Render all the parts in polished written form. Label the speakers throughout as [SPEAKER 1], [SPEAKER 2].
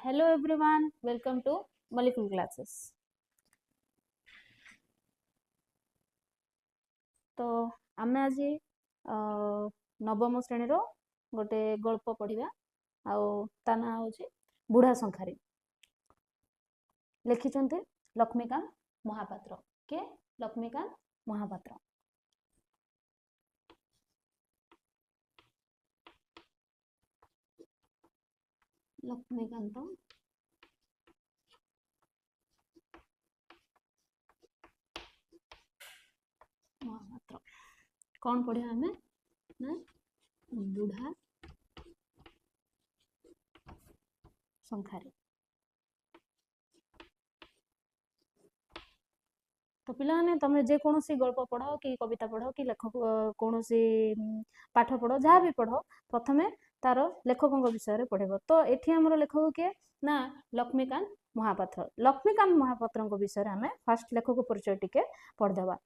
[SPEAKER 1] Hello everyone, welcome to Molecule Classes. ତ ଆମେ ଆଜି ନବମ ଶ୍ରେଣୀର ଗୋଟେ ଗଳ୍ପ ପଢ଼ିବା ଆଉ ତା ନାଁ ହେଉଛି ବୁଢ଼ା ଶଙ୍ଖାରୀ। ଲେଖିଛନ୍ତି ଲକ୍ଷ୍ମୀକାନ୍ତ ମହାପାତ୍ର। କିଏ? ଲକ୍ଷ୍ମୀକାନ୍ତ ମହାପାତ୍ର। ଲକ୍ଷ୍ମୀକାନ୍ତ ମହାପାତ୍ର। କ'ଣ ପଢ଼ିବା ଆମେ ନା ବୁଢ଼ା ଶଙ୍ଖାରୀ। ତ ପିଲାମାନେ, ତମେ ଯେକୌଣସି ଗଳ୍ପ ପଢ଼ କି କବିତା ପଢ଼ କି ଲେଖକ କୌଣସି ପାଠ ପଢ଼, ଯାହା ବି ପଢ଼, ପ୍ରଥମେ ତାର ଲେଖକଙ୍କ ବିଷୟରେ ପଢ଼ିବ। ତ ଏଠି ଆମର ଲେଖକ କିଏ ନା ଲକ୍ଷ୍ମୀକାନ୍ତ ମହାପାତ୍ର। ଲକ୍ଷ୍ମୀକାନ୍ତ ମହାପାତ୍ରଙ୍କ ବିଷୟରେ ଆମେ ଫାଷ୍ଟ ଲେଖକ ପରିଚୟ ଟିକେ ପଢ଼ିଦେବା।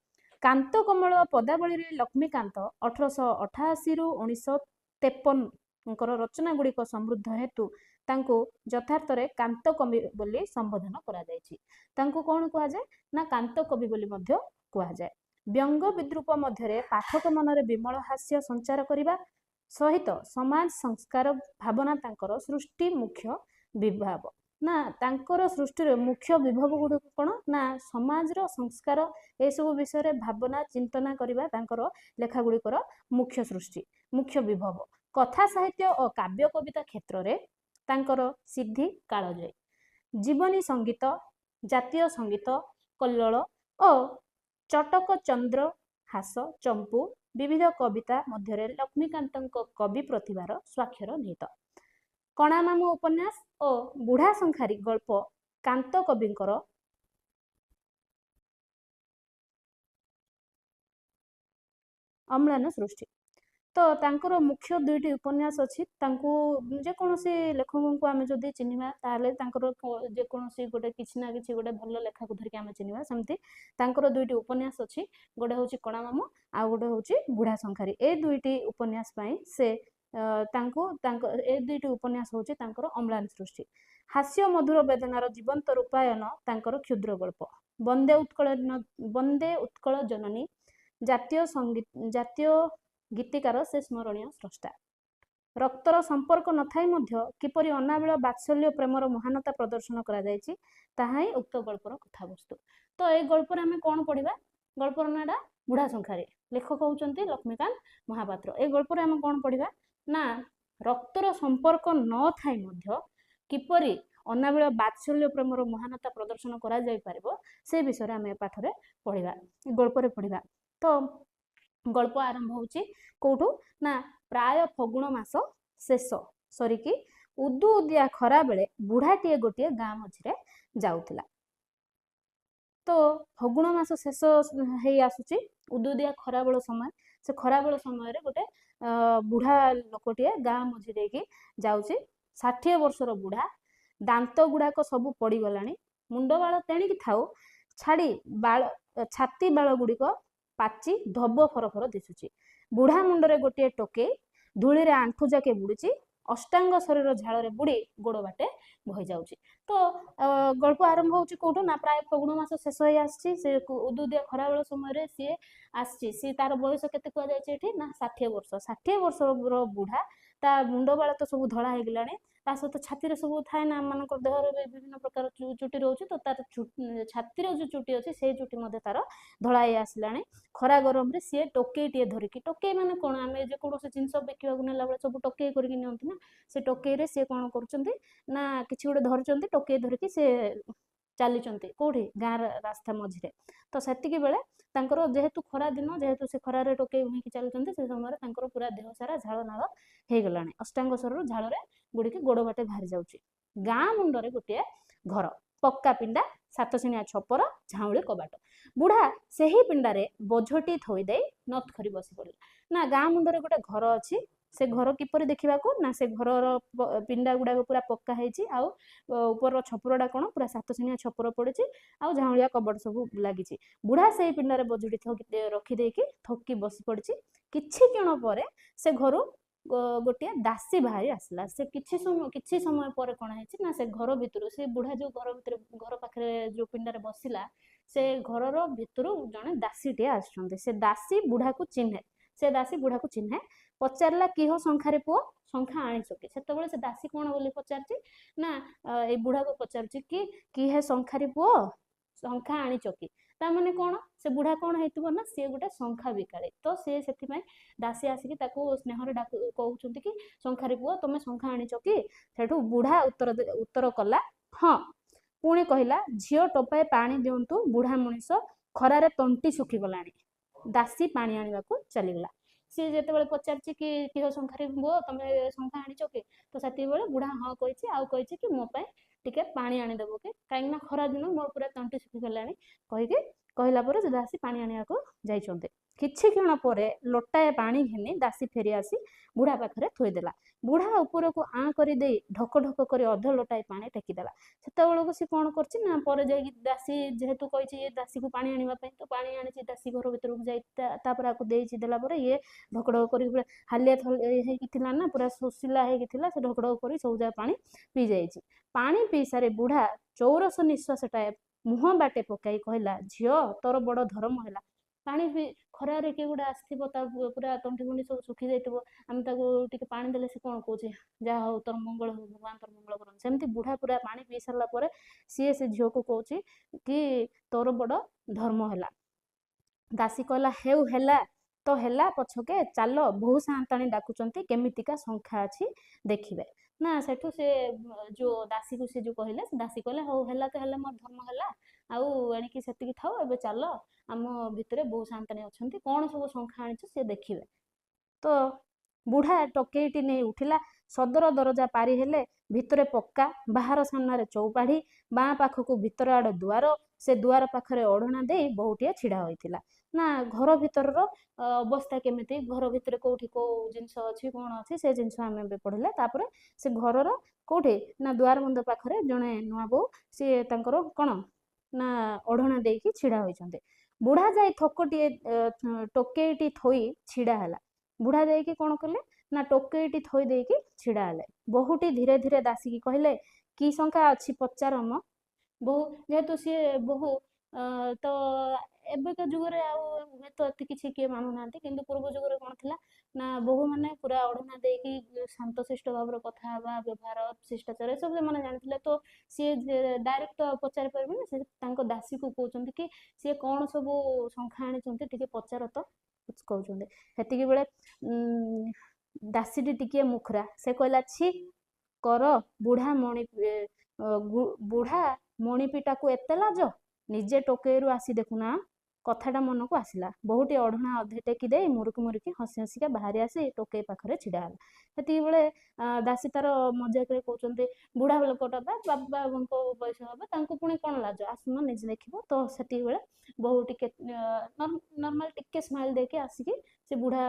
[SPEAKER 1] କାନ୍ତ କମଳ ପଦାବଳୀରେ ଲକ୍ଷ୍ମୀକାନ୍ତ 1888ରୁ 1953ଙ୍କର ରଚନା ଗୁଡ଼ିକ ସମୃଦ୍ଧ ହେତୁ ତାଙ୍କୁ ଯଥାର୍ଥରେ କାନ୍ତ କବି ବୋଲି ସମ୍ବୋଧନ କରାଯାଇଛି। ତାଙ୍କୁ କ'ଣ କୁହାଯାଏ ନା କାନ୍ତ କବି ବୋଲି ମଧ୍ୟ କୁହାଯାଏ। ବ୍ୟଙ୍ଗ ବିଦ୍ରୂପ ମଧ୍ୟରେ ପାଠକ ମନରେ ବିମଳ ହାସ୍ୟ ସଞ୍ଚାର କରିବା ସହିତ ସମାଜ ସଂସ୍କାର ଭାବନା ତାଙ୍କର ସୃଷ୍ଟି ମୁଖ୍ୟ ବିଭାବ। ନା ତାଙ୍କର ସୃଷ୍ଟିର ମୁଖ୍ୟ ବିଭବ ଗୁଡ଼ିକ କ'ଣ ନା ସମାଜର ସଂସ୍କାର ଏସବୁ ବିଷୟରେ ଭାବନା ଚିନ୍ତନା କରିବା ତାଙ୍କର ଲେଖା ଗୁଡ଼ିକର ମୁଖ୍ୟ ସୃଷ୍ଟି, ମୁଖ୍ୟ ବିଭବ। କଥା ସାହିତ୍ୟ ଓ କାବ୍ୟ କବିତା କ୍ଷେତ୍ରରେ ତାଙ୍କର ସିଦ୍ଧି କାଳଜୟୀ। ଜୀବନୀ ସଙ୍ଗୀତ, ଜାତୀୟ ସଙ୍ଗୀତ, କଲ୍ଲୋଳ ଓ ଚଟକ ଚନ୍ଦ୍ର ହାସ ଚମ୍ପୁ ବିବିଧ କବିତା ମଧ୍ୟରେ ଲକ୍ଷ୍ମୀକାନ୍ତଙ୍କ କବି ପ୍ରତିଭାର ସ୍ୱାକ୍ଷର ନିହିତ। କଣାମାମୁ ଉପନ୍ୟାସ ଓ ବୁଢ଼ା ଶଙ୍ଖାରୀ ଗଳ୍ପ କାନ୍ତ କବିଙ୍କର ଅମ୍ଳାନ ସୃଷ୍ଟି। ତ ତାଙ୍କର ମୁଖ୍ୟ ଦୁଇଟି ଉପନ୍ୟାସ ଅଛି। ତାଙ୍କୁ ଯେକୌଣସି ଲେଖକଙ୍କୁ ଆମେ ଯଦି ଚିହ୍ନିବା, ତାହେଲେ ତାଙ୍କର ଯେକୌଣସି ଗୋଟେ କିଛି ନା କିଛି ଗୋଟେ ଭଲ ଲେଖାକୁ ଧରିକି ଆମେ ଚିହ୍ନିବା। ସେମିତି ତାଙ୍କର ଦୁଇଟି ଉପନ୍ୟାସ ଅଛି, ଗୋଟେ ହେଉଛି କଣାମାମୁ ଆଉ ଗୋଟେ ହେଉଛି ବୁଢ଼ା ଶଙ୍ଖାରୀ। ଏ ଦୁଇଟି ଉପନ୍ୟାସ ପାଇଁ ସେ ତାଙ୍କୁ ତାଙ୍କ ଏ ଦୁଇଟି ଉପନ୍ୟାସ ହେଉଛି ତାଙ୍କର ଅମ୍ଳାନ ସୃଷ୍ଟି। ହାସ୍ୟ ମଧୁର ବେଦନାର ଜୀବନ୍ତ ରୂପାୟନ ତାଙ୍କର କ୍ଷୁଦ୍ର ଗଳ୍ପ। ବନ୍ଦେ ଉତ୍କଳ, ବନ୍ଦେ ଉତ୍କଳ ଜନନୀ, ଜାତୀୟ ସଙ୍ଗୀତ, ଜାତୀୟ ଗୀତିକାର ସେ ସ୍ମରଣୀୟ ସ୍ରଷ୍ଟା। ରକ୍ତର ସମ୍ପର୍କ ନଥାଇ ମଧ୍ୟ କିପରି ଅନାବିଳ ବାତ୍ସଲ୍ୟ ପ୍ରେମର ମହାନତା ପ୍ରଦର୍ଶନ କରାଯାଇଛି, ତାହା ହିଁ ଉକ୍ତ ଗଳ୍ପର କଥାବସ୍ତୁ। ତ ଏଇ ଗଳ୍ପରେ ଆମେ କ'ଣ ପଢ଼ିବା? ଗଳ୍ପର ନାଁଟା ବୁଢ଼ା ଶଙ୍ଖାରୀ, ଲେଖକ ହେଉଛନ୍ତି ଲକ୍ଷ୍ମୀକାନ୍ତ ମହାପାତ୍ର। ଏଇ ଗଳ୍ପରେ ଆମେ କ'ଣ ପଢ଼ିବା ନା ରକ୍ତର ସମ୍ପର୍କ ନଥାଇ ମଧ୍ୟ କିପରି ଅନାବିଳ ବାତ୍ସଲ୍ୟ ପ୍ରେମର ମହାନତା ପ୍ରଦର୍ଶନ କରାଯାଇପାରିବ, ସେ ବିଷୟରେ ଆମେ ପାଠରେ ପଢ଼ିବା, ଗଳ୍ପରେ ପଢ଼ିବା। ତ ଗଳ୍ପ ଆରମ୍ଭ ହେଉଛି କୋଉଠୁ ନା ପ୍ରାୟ ଫଗୁଣ ମାସ ଶେଷ ସରିକି ଉଦୁ ଉଦିଆ ଖରାବେଳେ ବୁଢ଼ାଟିଏ ଗୋଟିଏ ଗାଁ ମଝିରେ ଯାଉଥିଲା। ତ ଫଗୁଣ ମାସ ଶେଷ ହେଇ ଆସୁଛି, ଉଦୁଉଦିଆ ଖରାବେଳ ସମୟ। ସେ ଖରାବେଳ ସମୟରେ ଗୋଟେ ବୁଢ଼ା ଲୋକଟିଏ ଗାଁ ମଝି ଦେଇକି ଯାଉଛି। 60 ବର୍ଷର ବୁଢ଼ା, ଦାନ୍ତ ଗୁଡ଼ାକ ସବୁ ପଡ଼ିଗଲାଣି, ମୁଣ୍ଡ ବାଳ ତେଣିକି ଥାଉ ଛାଡ଼ି ବାଳ ଛାତି ବାଳ ଗୁଡ଼ିକ ପାଚି ଧୋବ ଫର ଫର ଦିଶୁଛି। ବୁଢ଼ା ମୁଣ୍ଡରେ ଗୋଟିଏ ଟୋକେଇ ଧୂଳିରେ ଆଣ୍ଠୁ ଯାକେ ବୁଡ଼ିଛି, ଅଷ୍ଟାଙ୍ଗ ଶରୀର ଝାଳରେ ବୁଡ଼ି ଗୋଡ଼ ବାଟେ ବହି ଯାଉଛି। ତ ଗଳ୍ପ ଆରମ୍ଭ ହେଉଛି କୋଉଠୁ ନା ପ୍ରାୟ ଫଗୁଣ ମାସ ଶେଷ ହେଇ ଆସିଛି, ସେ ଉଦୁଉଦିଆ ଖରାବେଳ ସମୟରେ ସିଏ ଆସିଛି। ସିଏ ତାର ବୟସ କେତେ କୁହାଯାଇଛି ଏଠି ନା 60 ବର୍ଷ। 60 ବର୍ଷର ବୁଢ଼ା, ତା ମୁଣ୍ଡ ବାଳ ତ ସବୁ ଧଳା ହେଇଗଲାଣି, ତା ସହିତ ଛାତିରେ ସବୁ ଥାଏ ନା ଆମମାନଙ୍କର ଦେହରେ ବି ବିଭିନ୍ନ ପ୍ରକାର ଚୁଟି ରହୁଛି, ତ ତାର ଛାତିର ଯୋଉ ଚୁଟି ଅଛି ସେଇ ଚୁଟି ମଧ୍ୟ ତାର ଧଳା ହେଇ ଆସିଲାଣି। ଖରା ଗରମରେ ସିଏ ଟୋକେଇଟିଏ ଧରିକି, ଟୋକେଇ ମାନେ କ'ଣ, ଆମେ ଯେକୌଣସି ଜିନିଷ ବିକିବାକୁ ନେଲା ବେଳେ ସବୁ ଟୋକେଇ କରିକି ନିଅନ୍ତି ନା, ସେ ଟୋକେଇରେ ସିଏ କ'ଣ କରୁଛନ୍ତି ନା କିଛି ଗୋଟେ ଧରିଛନ୍ତି, ଟୋକେଇ ଧରିକି ସେ ଚାଲିଛନ୍ତି କୋଉଠି ଗାଁର ରାସ୍ତା ମଝିରେ। ତ ସେତିକି ବେଳେ ତାଙ୍କର ଯେହେତୁ ଖରା ଦିନ, ଯେହେତୁ ସେ ଖରାରେ ଟୋକେଇ ବୁହିକି ଚାଲୁଛନ୍ତି, ସେ ସମୟରେ ତାଙ୍କର ପୁରା ଦେହ ସାରା ଝାଳ ନାଳ ହେଇଗଲାଣି, ଅଷ୍ଟାଙ୍ଗ ଶରୀରରୁ ଝାଳରେ ବୁଡ଼ିକି ଗୋଡ଼ ବାଟେ ବାହାରି ଯାଉଛି। ଗାଁ ମୁଣ୍ଡରେ ଗୋଟିଏ ଘର, ପକ୍କା ପିଣ୍ଡା, ସାତସିଣିଆ ଛପର, ଝାଉଁଳି କବାଟ। ବୁଢ଼ା ସେହି ପିଣ୍ଡାରେ ବୋଝଟି ଥୋଇଦେଇ ନତ୍ କରି ବସି ପଡ଼ିଲା। ନା ଗାଁ ମୁଣ୍ଡରେ ଗୋଟେ ଘର ଅଛି। ସେ ଘର କିପରି ଦେଖିବାକୁ ନା ସେ ଘରର ପିଣ୍ଡା ଗୁଡ଼ାକ ପୁରା ପକ୍କା ହେଇଛି, ଆଉ ଉପରର ଛପରଟା କ'ଣ ପୁରା ସାତସିଣିଆ ଛପର ପଡ଼ିଛି, ଆଉ ଝାଉଁଳିଆ କବାଟ ସବୁ ଲାଗିଛି। ବୁଢ଼ା ସେଇ ପିଣ୍ଡାରେ ବୋଝଟି ରଖିଦେଇକି ଥକି ବସି ପଡ଼ିଛି। କିଛି କ୍ଷଣ ପରେ ସେ ଘରୁ ଗୋଟିଏ ଦାସୀ ବାହାରି ଆସିଲା। ସେ କିଛି ସମୟ ପରେ କ'ଣ ହେଇଛି ନା, ସେ ଘର ଭିତରୁ, ସେ ବୁଢ଼ା ଯୋଉ ଘର ଭିତରେ, ଘର ପାଖରେ ଯୋଉ ପିଣ୍ଡାରେ ବସିଲା, ସେ ଘରର ଭିତରୁ ଜଣେ ଦାସୀଟିଏ ଆସୁଛନ୍ତି। ସେ ଦାସୀ ବୁଢ଼ାକୁ ଚିହ୍ନେ। ସେ ଦାସୀ ବୁଢ଼ାକୁ ଚିହ୍ନେ, ପଚାରିଲା, କିହ ଶଙ୍ଖାରେ ପୁଅ, ଶଙ୍ଖା ଆଣିଛ କି? ସେତେବେଳେ ସେ ଦାସୀ କ'ଣ ବୋଲି ପଚାରୁଛି ନା, ଏଇ ବୁଢ଼ାକୁ ପଚାରୁଛି କି, କି ହେ ଶଙ୍ଖାରୀ ପୁଅ, ଶଙ୍ଖା ଆଣିଛ କି? ତା ମାନେ କ'ଣ? ସେ ବୁଢ଼ା କ'ଣ ହେଇଥିବ ନା, ସିଏ ଗୋଟେ ଶଙ୍ଖା ବିକାଳି। ତ ସିଏ ସେଥିପାଇଁ ଦାସୀ ଆସିକି ତାକୁ ସ୍ନେହରେ ଡାକୁ କହୁଛନ୍ତି କି, ଶଙ୍ଖାରୀ ପୁଅ, ତମେ ଶଙ୍ଖା ଆଣିଛ କି? ସେଠୁ ବୁଢ଼ା ଉତ୍ତର କଲା, ହଁ। ପୁଣି କହିଲା, ଝିଅ, ଟୋପାଏ ପାଣି ଦିଅନ୍ତୁ, ବୁଢ଼ା ମଣିଷ ଖରାରେ ତଣ୍ଟି ଶୁଖିଗଲାଣି। ଦାସୀ ପାଣି ଆଣିବାକୁ ଚାଲିଗଲା। ସିଏ ଯେତେବେଳେ ପଚାରିଛି କି, କିହ ଶଙ୍ଖାରୀ ପୁଅ, ତମେ ଶଙ୍ଖା ଆଣିଛ କି? ତ ସେତିକିବେଳେ ବୁଢ଼ା ହଁ କହିଛି, ଆଉ କହିଛି କି ମୋ ପାଇଁ ଟିକେ ପାଣି ଆଣିଦେବ କି, କାହିଁକି ନା ଖରା ଦିନ, ମୋର ପୁରା ତଣ୍ଟି ଶୁଖିଗଲାଣି କହିକି କହିଲା ପରେ ସେ ଦାସୀ ପାଣି ଆଣିବାକୁ ଯାଇଛନ୍ତି। କିଛି କ୍ଷଣ ପରେ ଲୋଟାଏ ପାଣି ଘେନି ଦାସୀ ଫେରି ଆସି ବୁଢ଼ା ପାଖରେ ଥୋଇଦେଲା। ବୁଢ଼ା ଉପରକୁ ଆଁ କରିଦେଇ ଢକ ଢକ କରି ଅଧ ଲୋଟାଏ ପାଣି ଟେକିଦେଲା। ସେତେବେଳକୁ ସେ କ'ଣ କରିଛି ନା, ପରେ ଯାଇକି ଦାସୀ ଯେହେତୁ କହିଛି ଇଏ ଦାସୀକୁ ପାଣି ଆଣିବା ପାଇଁ, ତ ପାଣି ଆଣିଛି। ଦାସୀ ଘର ଭିତରକୁ ଯାଇ ତାପରେ ଆକୁ ଦେଇଛି। ଦେଲା ପରେ ଇଏ ଢକ ଢକ କରିକି, ପୁରା ହାଲିଆ ହେଇକି ଥିଲା ନା, ପୁରା ଶୋଷିଲା ହେଇକି ଥିଲା, ସେ ଢକ ଢକ କରି ସବୁ ଯାକ ପାଣି ପିଇ ଯାଇଛି। ପାଣି ପିଇ ସାରି ବୁଢ଼ା ଚଉରସ ନିଶ୍ୱାସଟାଏ ମୁହଁ ବାଟେ ପକାଇ କହିଲା, ଝିଅ, ତୋର ବଡ଼ ଧର୍ମ ହେଲା। ପାଣି ବି, ଖରାରେ କିଏ ଗୋଟେ ଆସିଥିବ, ତା ପୁରା ତଣ୍ଟି ଫଣ୍ଟି ସବୁ ଶୁଖି ଯାଇଥିବ, ଆମେ ତାକୁ ଟିକେ ପାଣି ଦେଲେ ସେ କ'ଣ କହୁଛି? ଯାହା ହଉ, ତୋର ମଙ୍ଗଳ ହଉ, ଭଗବାନ ତୋର ମଙ୍ଗଳ କରନ୍ତୁ। ସେମିତି ବୁଢ଼ା ପୁରା ପାଣି ପିଇ ସାରିଲା ପରେ ସିଏ ସେ ଝିଅକୁ କହୁଛି କି ତୋର ବଡ଼ ଧର୍ମ ହେଲା। ଦାସୀ କହିଲା, ହେଉ, ହେଲା ତ ହେଲା ପଛକେ, ଚାଲ, ବୋହୂ ସାଆନ୍ତାଣୀ ଡାକୁଛନ୍ତି, କେମିତିକା ଶଙ୍ଖା ଅଛି ଦେଖିବେ ନା। ସେଠୁ ସେ ଯୋଉ ଦାସୀକୁ ସେ ଯୋଉ କହିଲେ, ସେ ଦାସୀ କହିଲେ, ହଉ, ହେଲା ତ ହେଲା, ମୋର ଧର୍ମ ହେଲା, ଆଉ ଏଣିକି ସେତିକି ଥାଉ, ଏବେ ଚାଲ, ଆମ ଭିତରେ ବୋହୂ ସାଆନ୍ତାଣୀ ଅଛନ୍ତି, କ'ଣ ସବୁ ଶଙ୍ଖା ଆଣିଛୁ ସେ ଦେଖିବେ। ତ ବୁଢ଼ା ଟୋକେଇଟି ନେଇ ଉଠିଲା। ସଦର ଦରଜା ପାରି ହେଲେ ଭିତରେ ପକ୍କା, ବାହାର ସାମ୍ନାରେ ଚଉପାଢ଼ୀ, ବାଁ ପାଖକୁ ଭିତର ଆଡ଼ ଦୁଆର। ସେ ଦୁଆର ପାଖରେ ଓଢ଼ଣା ଦେଇ ବୋହୂଟିଏ ଛିଡ଼ା ହୋଇଥିଲା। ନା, ଘର ଭିତରର ଅବସ୍ଥା କେମିତି, ଘର ଭିତରେ କୋଉଠି କୋଉ ଜିନିଷ ଅଛି, କ'ଣ ଅଛି, ସେ ଜିନିଷ ଆମେ ଏବେ ପଢ଼ିଲେ। ତାପରେ ସେ ଘରର କୋଉଠି ନା ଦୁଆର ବନ୍ଧ ପାଖରେ ଜଣେ ନୂଆ ବୋହୂ, ସିଏ ତାଙ୍କର କ'ଣ ନା ଓଢ଼ଣା ଦେଇକି ଛିଡ଼ା ହୋଇଛନ୍ତି। ବୁଢ଼ା ଯାଇ ଥୋକଟିଏ ଟୋକେଇଟି ଥୋଇ ଛିଡ଼ା ହେଲା। ବୁଢ଼ା ଯାଇକି କ'ଣ କଲେ ନା, ଟୋକେଇଟି ଥୋଇ ଦେଇକି ଛିଡ଼ା ହେଲେ। ବୋହୂଟି ଧୀରେ ଧୀରେ ଦାସିକି କହିଲେ, କି ଶଙ୍ଖା ଅଛି ପଚାର ମ। ବୋହୂ ଯେହେତୁ ସିଏ ବୋହୂ, ତ ଏବେକା ଯୁଗରେ ଆଉ ହୁଏତ ଏତେ କିଛି କିଏ ମାନୁନାହାନ୍ତି, କିନ୍ତୁ ପୂର୍ବ ଯୁଗରେ କ'ଣ ଥିଲା ନା, ବୋହୂମାନେ ପୁରା ଓଢ଼ଣା ଦେଇକି ଶାନ୍ତଶିଷ୍ଟ ଭାବରେ କଥା ହେବା, ବ୍ୟବହାର, ଶିଷ୍ଟାଚାର ଏସବୁ ସେମାନେ ଜାଣିଥିଲେ। ତ ସିଏ ଡାଇରେକ୍ଟ ପଚାରି ପାରିବେନି, ସେ ତାଙ୍କ ଦାସୀକୁ କହୁଛନ୍ତି କି ସିଏ କ'ଣ ସବୁ ଶଙ୍ଖା ଆଣିଛନ୍ତି ଟିକେ ପଚାର ତ କହୁଛନ୍ତି। ସେତିକି ବେଳେ ଦାସୀଟି ଟିକିଏ ମୁଖରା। ସେ କହିଲା, ଛି କର, ବୁଢ଼ା ମଣି ବୁଢ଼ା ମଣିପିଟାକୁ ଏତେ ଲାଜ? ନିଜେ ଟୋକେଇରୁ ଆସି ଦେଖୁନା। କଥାଟା ମନକୁ ଆସିଲା। ବୋହୂଟି ଓଢ଼ଣା ଅଧେ ଟେକି ଦେଇ ମୁରୁକି ମୁରୁକି ହସି ହସିକା ବାହାରି ଆସି ଟୋକେଇ ପାଖରେ ଛିଡ଼ା ହେଲା। ସେତିକି ବେଳେ ଦାସୀ ତାର ମଜାକରେ କହୁଛନ୍ତି, ବୁଢ଼ା ଲୋକଟା ବା ବାବାଙ୍କ ବୟସ ହବ, ତାଙ୍କୁ ପୁଣି କ'ଣ ଲାଜ, ଆସୁନ ନିଜେ ଦେଖିବ। ତ ସେତିକି ବେଳେ ବୋହୂ ଟିକେ ନର୍ମାଲ ଟିକେ ସ୍ମାଇଲ ଦେଇକି ଆସିକି ସେ ବୁଢ଼ା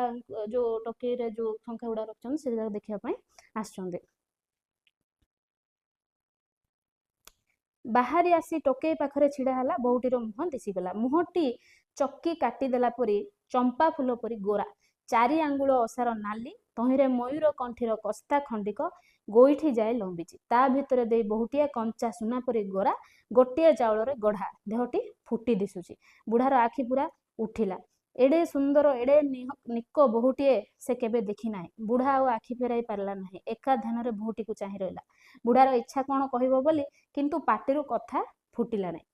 [SPEAKER 1] ଯୋଉ ଟୋକେଇରେ ଯୋଉ ଶଙ୍ଖା ଗୁଡ଼ା ରଖିଛନ୍ତି ସେ ଯାକ ଦେଖିବା ପାଇଁ ଆସିଛନ୍ତି। ବାହାରି ଆସି ଟୋକେଇ ପାଖରେ ଛିଡ଼ା ହେଲା। ବୋହୂଟିର ମୁହଁ ଦିଶିଗଲା। ମୁହଁଟି ଚକି କାଟିଦେଲା ପରି ଚମ୍ପା ଫୁଲ ପରି ଗୋରା, 4 ଆଙ୍ଗୁଳ ଓସାର ନାଲି, ତହିଁରେ ମୟୂର କଣ୍ଠିର କସ୍ତା ଖଣ୍ଡିକ ଗୋଇଠି ଯାଏ ଲମ୍ବିଛି। ତା ଭିତରେ ଦେଇ ବୋହୂଟିଏ କଞ୍ଚା ସୁନା ପରି ଗୋରା, ଗୋଟିଏ ଚାଉଳରେ ଗଢ଼ା, ଦେହଟି ଫୁଟି ଦିଶୁଛି। ବୁଢ଼ାର ଆଖି ପୁରା ଉଠିଲା। ଏଡ଼େ ସୁନ୍ଦର, ଏଡ଼େ ନିକ ବୋହୂଟିଏ ସେ କେବେ ଦେଖି ନାହିଁ। ବୁଢ଼ା ଆଉ ଆଖି ଫେରାଇ ପାରିଲା ନାହିଁ। ଏକା ଧ୍ୟାନରେ ବୋହୂଟିକୁ ଚାହିଁ ରହିଲା। ବୁଢ଼ାର ଇଚ୍ଛା କ'ଣ କହିବ ବୋଲି, କିନ୍ତୁ ପାଟିରୁ କଥା ଫୁଟିଲା ନାହିଁ।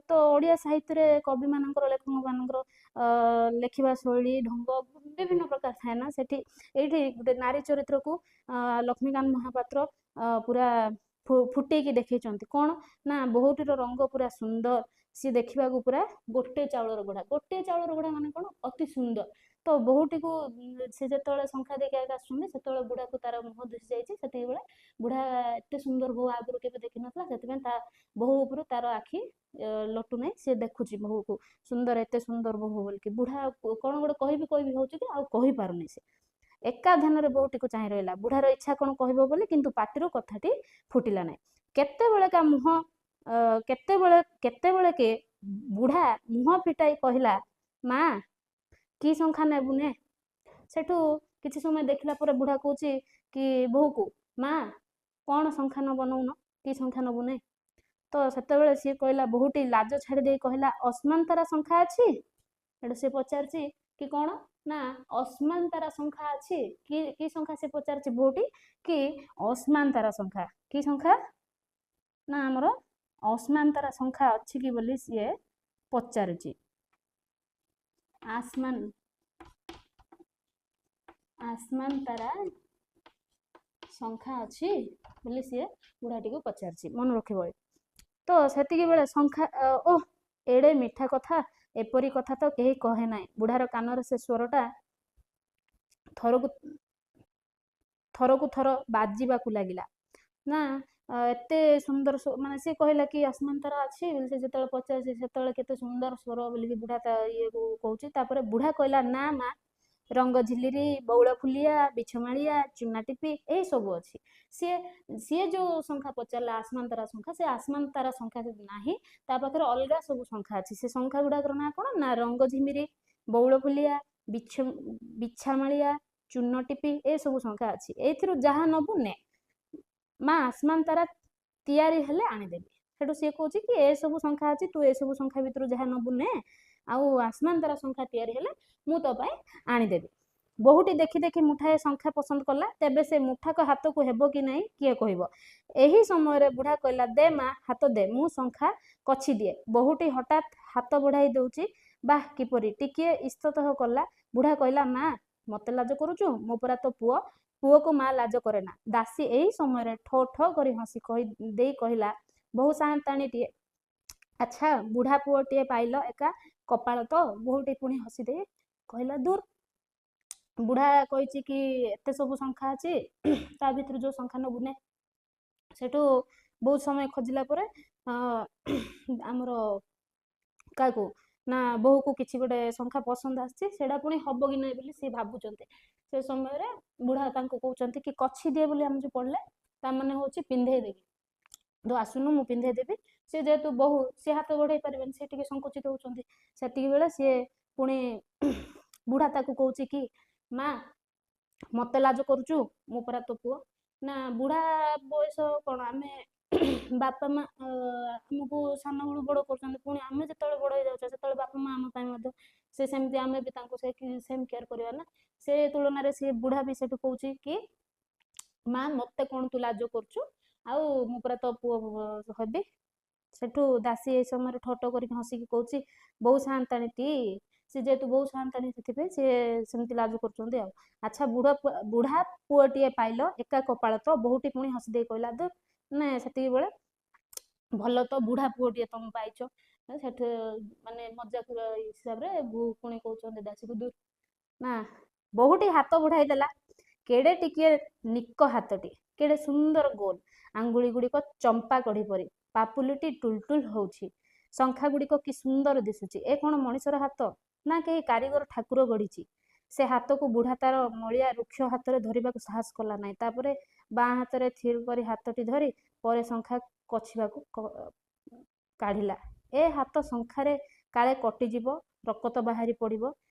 [SPEAKER 1] ତ ଓଡ଼ିଆ ସାହିତ୍ୟରେ କବିମାନଙ୍କର, ଲେଖକମାନଙ୍କର ଲେଖିବା ଶୈଳୀ, ଢଙ୍ଗ ବିଭିନ୍ନ ପ୍ରକାର ଥାଏ ନା। ସେଠି ଏଇଠି ଗୋଟେ ନାରୀ ଚରିତ୍ରକୁ ଲକ୍ଷ୍ମୀକାନ୍ତ ମହାପାତ୍ର ପୁରା ଫୁଟେଇକି ଦେଖେଇଛନ୍ତି। କ'ଣ ନା, ବୋହୂଟିର ରଙ୍ଗ ପୁରା ସୁନ୍ଦର, ସିଏ ଦେଖିବାକୁ ପୁରା ଗୋଟେ ଚାଉଳର ଗଢ଼ା। ଗୋଟିଏ ଚାଉଳର ଗଢ଼ା ମାନେ କ'ଣ? ଅତି ସୁନ୍ଦର। ତ ବୋହୂଟିକୁ ସେ ଯେତେବେଳେ ଶଙ୍ଖା ଦେଇକି ଆସୁଛନ୍ତି, ସେତେବେଳେ ବୁଢ଼ାକୁ ତାର ମୁହଁ ଦିଶି ଯାଇଛି। ସେତିକିବେଳେ ବୁଢ଼ା ଏତେ ସୁନ୍ଦର ବୋହୂ ଆଗରୁ କେବେ ଦେଖିନଥିଲା, ସେଥିପାଇଁ ତା ବୋହୂ ଉପରୁ ତାର ଆଖି ଲଟୁ ନାହିଁ। ସେ ଦେଖୁଛି ବୋହୂକୁ, ସୁନ୍ଦର, ଏତେ ସୁନ୍ଦର ବୋହୂ ବୋଲିକି। ବୁଢ଼ା କ'ଣ ଗୋଟେ କହିବି କହିବି ହଉଛି କି ଆଉ କହିପାରୁନି। ସେ ଏକା ଧ୍ୟାନରେ ବୋହୂଟିକୁ ଚାହିଁ ରହିଲା। ବୁଢ଼ାର ଇଚ୍ଛା କ'ଣ କହିବ ବୋଲି, କିନ୍ତୁ ପାଟିରୁ କଥାଟି ଫୁଟିଲା ନାହିଁ। କେତେବେଳେକା ମୁହଁ କେତେବେଳେ କେତେବେଳକେ ବୁଢ଼ା ମୁହଁ ଫିଟାଇ କହିଲା, ମା, କି ଶଙ୍ଖା ନେବୁ ନେ? ସେଠୁ କିଛି ସମୟ ଦେଖିଲା ପରେ ବୁଢ଼ା କହୁଛି କି ବୋହୂକୁ, ମା କ'ଣ ଶଙ୍ଖା ନବ ନଉନ, କି ଶଙ୍ଖା ନବୁ ନେ? ତ ସେତେବେଳେ ସିଏ କହିଲା, ବୋହୂଟି ଲାଜ ଛାଡ଼ି ଦେଇ କହିଲା, ଅସମାନ ତାରା ଶଙ୍ଖା ଅଛି? ସେଠୁ ସେ ପଚାରିଛି କି କ'ଣ ନା ଅସମାନ ତାରା ଶଙ୍ଖା ଅଛି କି? କି ଶଙ୍ଖା ସେ ପଚାରିଛି ବୋହୂଟି କି ଅସମାନ ତାରା ଶଙ୍ଖା। କି ଶଙ୍ଖା ନା ଆମର ଅସମାନ ତାରା ଶଙ୍ଖା ଅଛି କି ବୋଲି ସିଏ ପଚାରୁଛି। ଆସମାନ ଆସମାନ ତାରା ଶଙ୍ଖା ଅଛି ବୋଲି ସିଏ ବୁଢ଼ାଟିକୁ ପଚାରିଛି, ମନେ ରଖିବ। ତ ସେତିକି ବେଳେ ଶଙ୍ଖା, ଓହ, ଏଡ଼େ ମିଠା କଥା, ଏପରି କଥା ତ କେହି କହେ ନାହିଁ। ବୁଢ଼ାର କାନରେ ସେ ସ୍ୱରଟା ଥରକୁ ଥରକୁ ଥର ବାଜିବାକୁ ଲାଗିଲା। ନା ଏତେ ସୁନ୍ଦର, ମାନେ ସିଏ କହିଲା କି ଆସମାନ ତାରା ଅଛି ବୋଲି ସେ ଯେତେବେଳେ ପଚାରିଛି, ସେତେବେଳେ କେତେ ସୁନ୍ଦର ସ୍ୱର ବୋଲିକି ବୁଢ଼ା ତା ଇଏକୁ କହୁଛି। ତାପରେ ବୁଢ଼ା କହିଲା, ନା ମା, ରଙ୍ଗ ଝିଲିରି, ବଉଳ ଫୁଲିଆ, ବିଛମାଳିଆ, ଚୁନା ଟିପି ଏଇ ସବୁ ଅଛି। ସିଏ ଯୋଉ ଶଙ୍ଖା ପଚାରିଲା ଆସମାନ ତାରା ଶଙ୍ଖା, ସେ ଆସମାନ ତାରା ଶଙ୍ଖା ନାହିଁ, ତା ପାଖରେ ଅଲଗା ସବୁ ଶଙ୍ଖା ଅଛି। ସେ ଶଙ୍ଖା ଗୁଡାକର ନାଁ କ'ଣ ନା ରଙ୍ଗ ଝିମିରି, ବଉଳ ଫୁଲିଆ, ବିଛାମାଳିଆ, ଚୂନ ଟିପି ଏସବୁ ଶଙ୍ଖା ଅଛି। ଏଇଥିରୁ ଯାହା ନବୁ ନେ ମା, ଆସମାନ ତାରା ତିଆରି ହେଲେ ଆଣିଦେବି। ସେଠୁ ସିଏ କହୁଛି କି ଏସବୁ ଶଙ୍ଖା ଅଛି, ତୁ ଏସବୁ ଶଙ୍ଖା ଭିତରୁ ଯାହା ନବୁ ନେ, ଆଉ ଆସମାନ ତାରା ଶଙ୍ଖା ତିଆରି ହେଲେ ମୁଁ ତୋ ପାଇଁ ଆଣିଦେବି। ବୋହୂଟି ଦେଖି ଦେଖି ମୁଠାଏ ଶଙ୍ଖା ପସନ୍ଦ କଲା। ତେବେ ସେ ମୁଠାକ ହାତକୁ ହେବ କି ନାହିଁ କିଏ କହିବ। ଏହି ସମୟରେ ବୁଢ଼ା କହିଲା, ଦେ ମା, ହାତ ଦେ, ମୁଁ ଶଙ୍ଖା କଛି ଦିଏ। ବୋହୂଟି ହଠାତ୍ ହାତ ବଢ଼ାଇ ଦଉଛି। ବାଃ, କିପରି ଟିକିଏ ଇତସ୍ତତଃ କଲା। ବୁଢ଼ା କହିଲା, ମା, ମତେ ଲାଜ କରୁଛୁ? ମୁଁ ପରା ତୋ ପୁଅ। ପୁଅକୁ ମା ଲାଜ କରେ ନା। ଦାସୀ ଏହି ସମୟରେ ଠୋ ଠୋ କରି ହସି କହି ଦେଇ କହିଲା, ବୋହୂ ସାଆନ୍ତାଣୀଟିଏ, ଆଚ୍ଛା ବୁଢ଼ା ପୁଅଟିଏ ପାଇଲ, ଏକା କପାଳ ତ। ବୋହୂଟି ପୁଣି ହସି ଦେଇ କହିଲା, ଦୂର। ବୁଢ଼ା କହିଛି କି ଏତେ ସବୁ ଶଙ୍ଖା ଅଛି, ତା ଭିତରୁ ଯୋଉ ଶଙ୍ଖା ନବୁ ନେ। ସେଠୁ ବହୁତ ସମୟ ଖୋଜିଲା ପରେ ଆମର କାହାକୁ ନା ବୋହୂକୁ କିଛି ଗୋଟେ ଶଙ୍ଖା ପସନ୍ଦ ଆସିଛି। ସେଇଟା ପୁଣି ହବ କି ନାହିଁ ବୋଲି ସିଏ ଭାବୁଛନ୍ତି। ସେ ସମୟରେ ବୁଢ଼ା ତାଙ୍କୁ କହୁଛନ୍ତି କି କଛି ଦିଏ ବୋଲି ଆମେ ଯୋଉ ପଢିଲେ, ତା ମାନେ ହଉଛି ପିନ୍ଧେଇ ଦେବି, ତୁ ଆସୁନୁ, ମୁଁ ପିନ୍ଧେଇ ଦେବି। ସେ ଯେହେତୁ ବୋହୂ, ସିଏ ହାତ ବଢ଼େଇ ପାରିବେନି, ସେ ଟିକେ ସଙ୍କୁଚିତ ହଉଛନ୍ତି। ସେତିକି ବେଳେ ସିଏ ପୁଣି ବୁଢ଼ା ତାକୁ କହୁଛି କି ମା, ମତେ ଲାଜ କରୁଛୁ? ମୁଁ ପରା ତୋ ପୁଅ। ନା ବୁଢ଼ା ବୟସ କ'ଣ, ଆମେ ବାପା ମା ଆମକୁ ସାନ ବେଳୁ ବଡ଼ କରୁଛନ୍ତି, ପୁଣି ଆମେ ଯେତେବେଳେ ବଡ଼ ହେଇଯାଉଛେ ସେତେବେଳେ ବାପା ମା ଆମ ପାଇଁ ମଧ୍ୟ ସେ ସେମିତି, ଆମେ ବି ତାଙ୍କୁ ସେ ସେମ୍ କେୟାର କରିବା ନା। ସେ ତୁଳନାରେ ସେ ବୁଢ଼ା ବି ସେଠୁ କହୁଛି କି ମା, ମତେ କ'ଣ ତୁ ଲାଜ କରୁଛୁ? ଆଉ ମୁଁ ପରା ତୋ ପୁଅ ହେବି। ସେଠୁ ଦାସୀ ଏଇ ସମୟରେ ଠଟ କରିକି ହସିକି କହୁଛି, ବୋହୂ ସାଆନ୍ତାଣୀଟି। ସେ ଯେହେତୁ ବୋହୂ ସାଆନ୍ତାଣୀ, ସେଥିପାଇଁ ସିଏ ସେମିତି ଲାଜ କରୁଛନ୍ତି। ଆଉ ଆଚ୍ଛା ବୁଢ଼ା ପୁଅଟିଏ ପାଇଲ, ଏକା କପାଳ ତ। ବୋହୂଟି ପୁଣି ହସି ଦେଇ କହିଲା, ଦୂର। ନା ସେତିକି ବେଳେ ଭଲ ତ ବୁଢ଼ା ପୁଅଟିଏ ତମେ ପାଇଛ। ସେଠି ମାନେ ମଜାକ ହିସାବରେ ବୋହୂ ପୁଣି କହୁଛନ୍ତି ଦାସୀକୁ ଦୂର। ନା ବୋହୂଟି ହାତ ବଢ଼ାଇ ଦେଲା। କେଡ଼େ ଟିକିଏ ନିକ ହାତଟି, କେଡ଼େ ସୁନ୍ଦର ଗୋଲ, ଆଙ୍ଗୁଳି ଗୁଡ଼ିକ ଚମ୍ପା କଢ଼ି ପରି, ପାପୁଲିଟି ଟୁଲଟୁଲ ହଉଛି, ଶଙ୍ଖା ଗୁଡ଼ିକ କି ସୁନ୍ଦର ଦିଶୁଛି। ଏ କ'ଣ ମଣିଷର ହାତ ନା କେହି କାରିଗର ଠାକୁର ଗଢ଼ିଛି? ସେ ହାତକୁ ବୁଢ଼ା ତାର ମଳିଆ ରୁକ୍ଷ ହାତରେ ଧରିବାକୁ ସାହସ କଲା ନାହିଁ। ତାପରେ ବାଁ ହାତରେ ଥିର କରି ହାତଟି ଧରି ପରେ ଶଙ୍ଖା କଛିବାକୁ କାଢ଼ିଲା। ଏ ହାତ ଶଙ୍ଖାରେ କାଳେ କଟିଯିବ, ରକତ ବାହାରି ପଡ଼ିବ